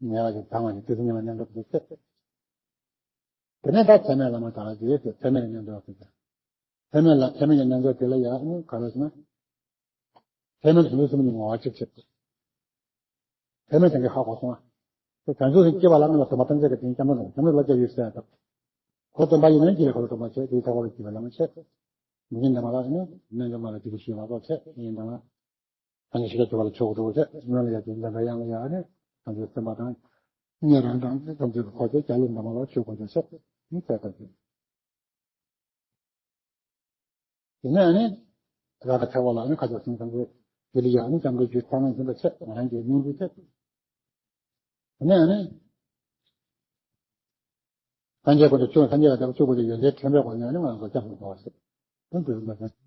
ཉལ་བ་ཞིག་དང་བ་ཞིག་དེ་ཚོ་ཉལ་བ་མཉམ་དུ་བྱེད། དེ་ནས་ད་ཚད་མེད་བླ་མ་དག་ཅེས་ཚད་མེད་མཉམ་དུ་ཡོད་ཚད་མེད་ལ་ཚད་མེད་ཀྱི་རྣལ་འབྱོར་དེ་ལ་ཡང་ནི་ག་རེ་ཟེར་ན། ཚད་མེད་ཟུང་འཇུག་གསུམ་གྱི་ངོ་བོ་གཅིག་བྱེད། ཚད་མེད་དེ་འདྲའི་ཧ་གོ་སོང་ང་། དེ་བྱང་ཆུབ་སེམས་སྐྱེ་བ་ལ་ང་ལ་དུ་མ་ཐམས་ཅད་ཀྱི་དེ་སྐྱབས་གནས་དང་སྐྱབས་གནས་བློ་སྐྱབས་ཡོད་ཟེར་ཡ་དང་། འཁོར་སྟོན་པ་ཡིན་ན་སྐྱེ་བའི་འཁོར་ལོ་སྟོན་པ་བྱེད། དེའི་ཐེག་པ་ལ་སྐྱེ་བའི་ལམ་བྱེད། མི་ཉན་དང་མ་ལ་ནི་རྣལ་འབྱོར་མ་ལ་སྐྱེ་བའི་ཤེས་པ་བྱེད། ཡིན་དང་། ཨ་ནི་ཤེས་རབ་སྐྱེ་བ་ལ་ཆོས་སྒྲུབ་བྱེད། སྨོན་ལ་ཡ་གྱི་འཛིན་པའི་དབྱངས་ལ་ཡ་ནི་ཐམས་ཅད་སེམས་པ་དང་། ཉན་རང་དང་ཐམས་ཅད་ཀྱི་འཁོར་བཅས་རྒྱ་ལུགས་འདྲ་མ་ལ་ཆོས་འཁོར་བཅས་བྱེད། ནི་བྱེད་པ་བྱེད། དེ་ནས་ནི་རང་གི་ཐེག་པ་ལ་ནི་ཁ་ཆག་སེམས་ཙམ་གྱི་རྒྱུ་ལ་ཡ་ནི་སྐྱབས་འགྲོའི་རྒྱུ་ཚང་མ་འཛིན་པ་བྱེད། ང་རང་གི་སྙིང་རུས་བྱེད། དེ་ནས་ནི། སངས་རྒྱས་ཀུན་ཏུ་སྤྱོད། སངས་རྒྱས་ལ་བདག་སྤྱོད་དགོས་ཀྱི་ཡོན་ཏན་ཕྲན་བུའི་སྒོ་ནས་ནི་ང་ཚོ་སྐྱབས་སུ་འགྲོ་བ་ཞིག་ཏུ་འགྱུར་བ་དང་།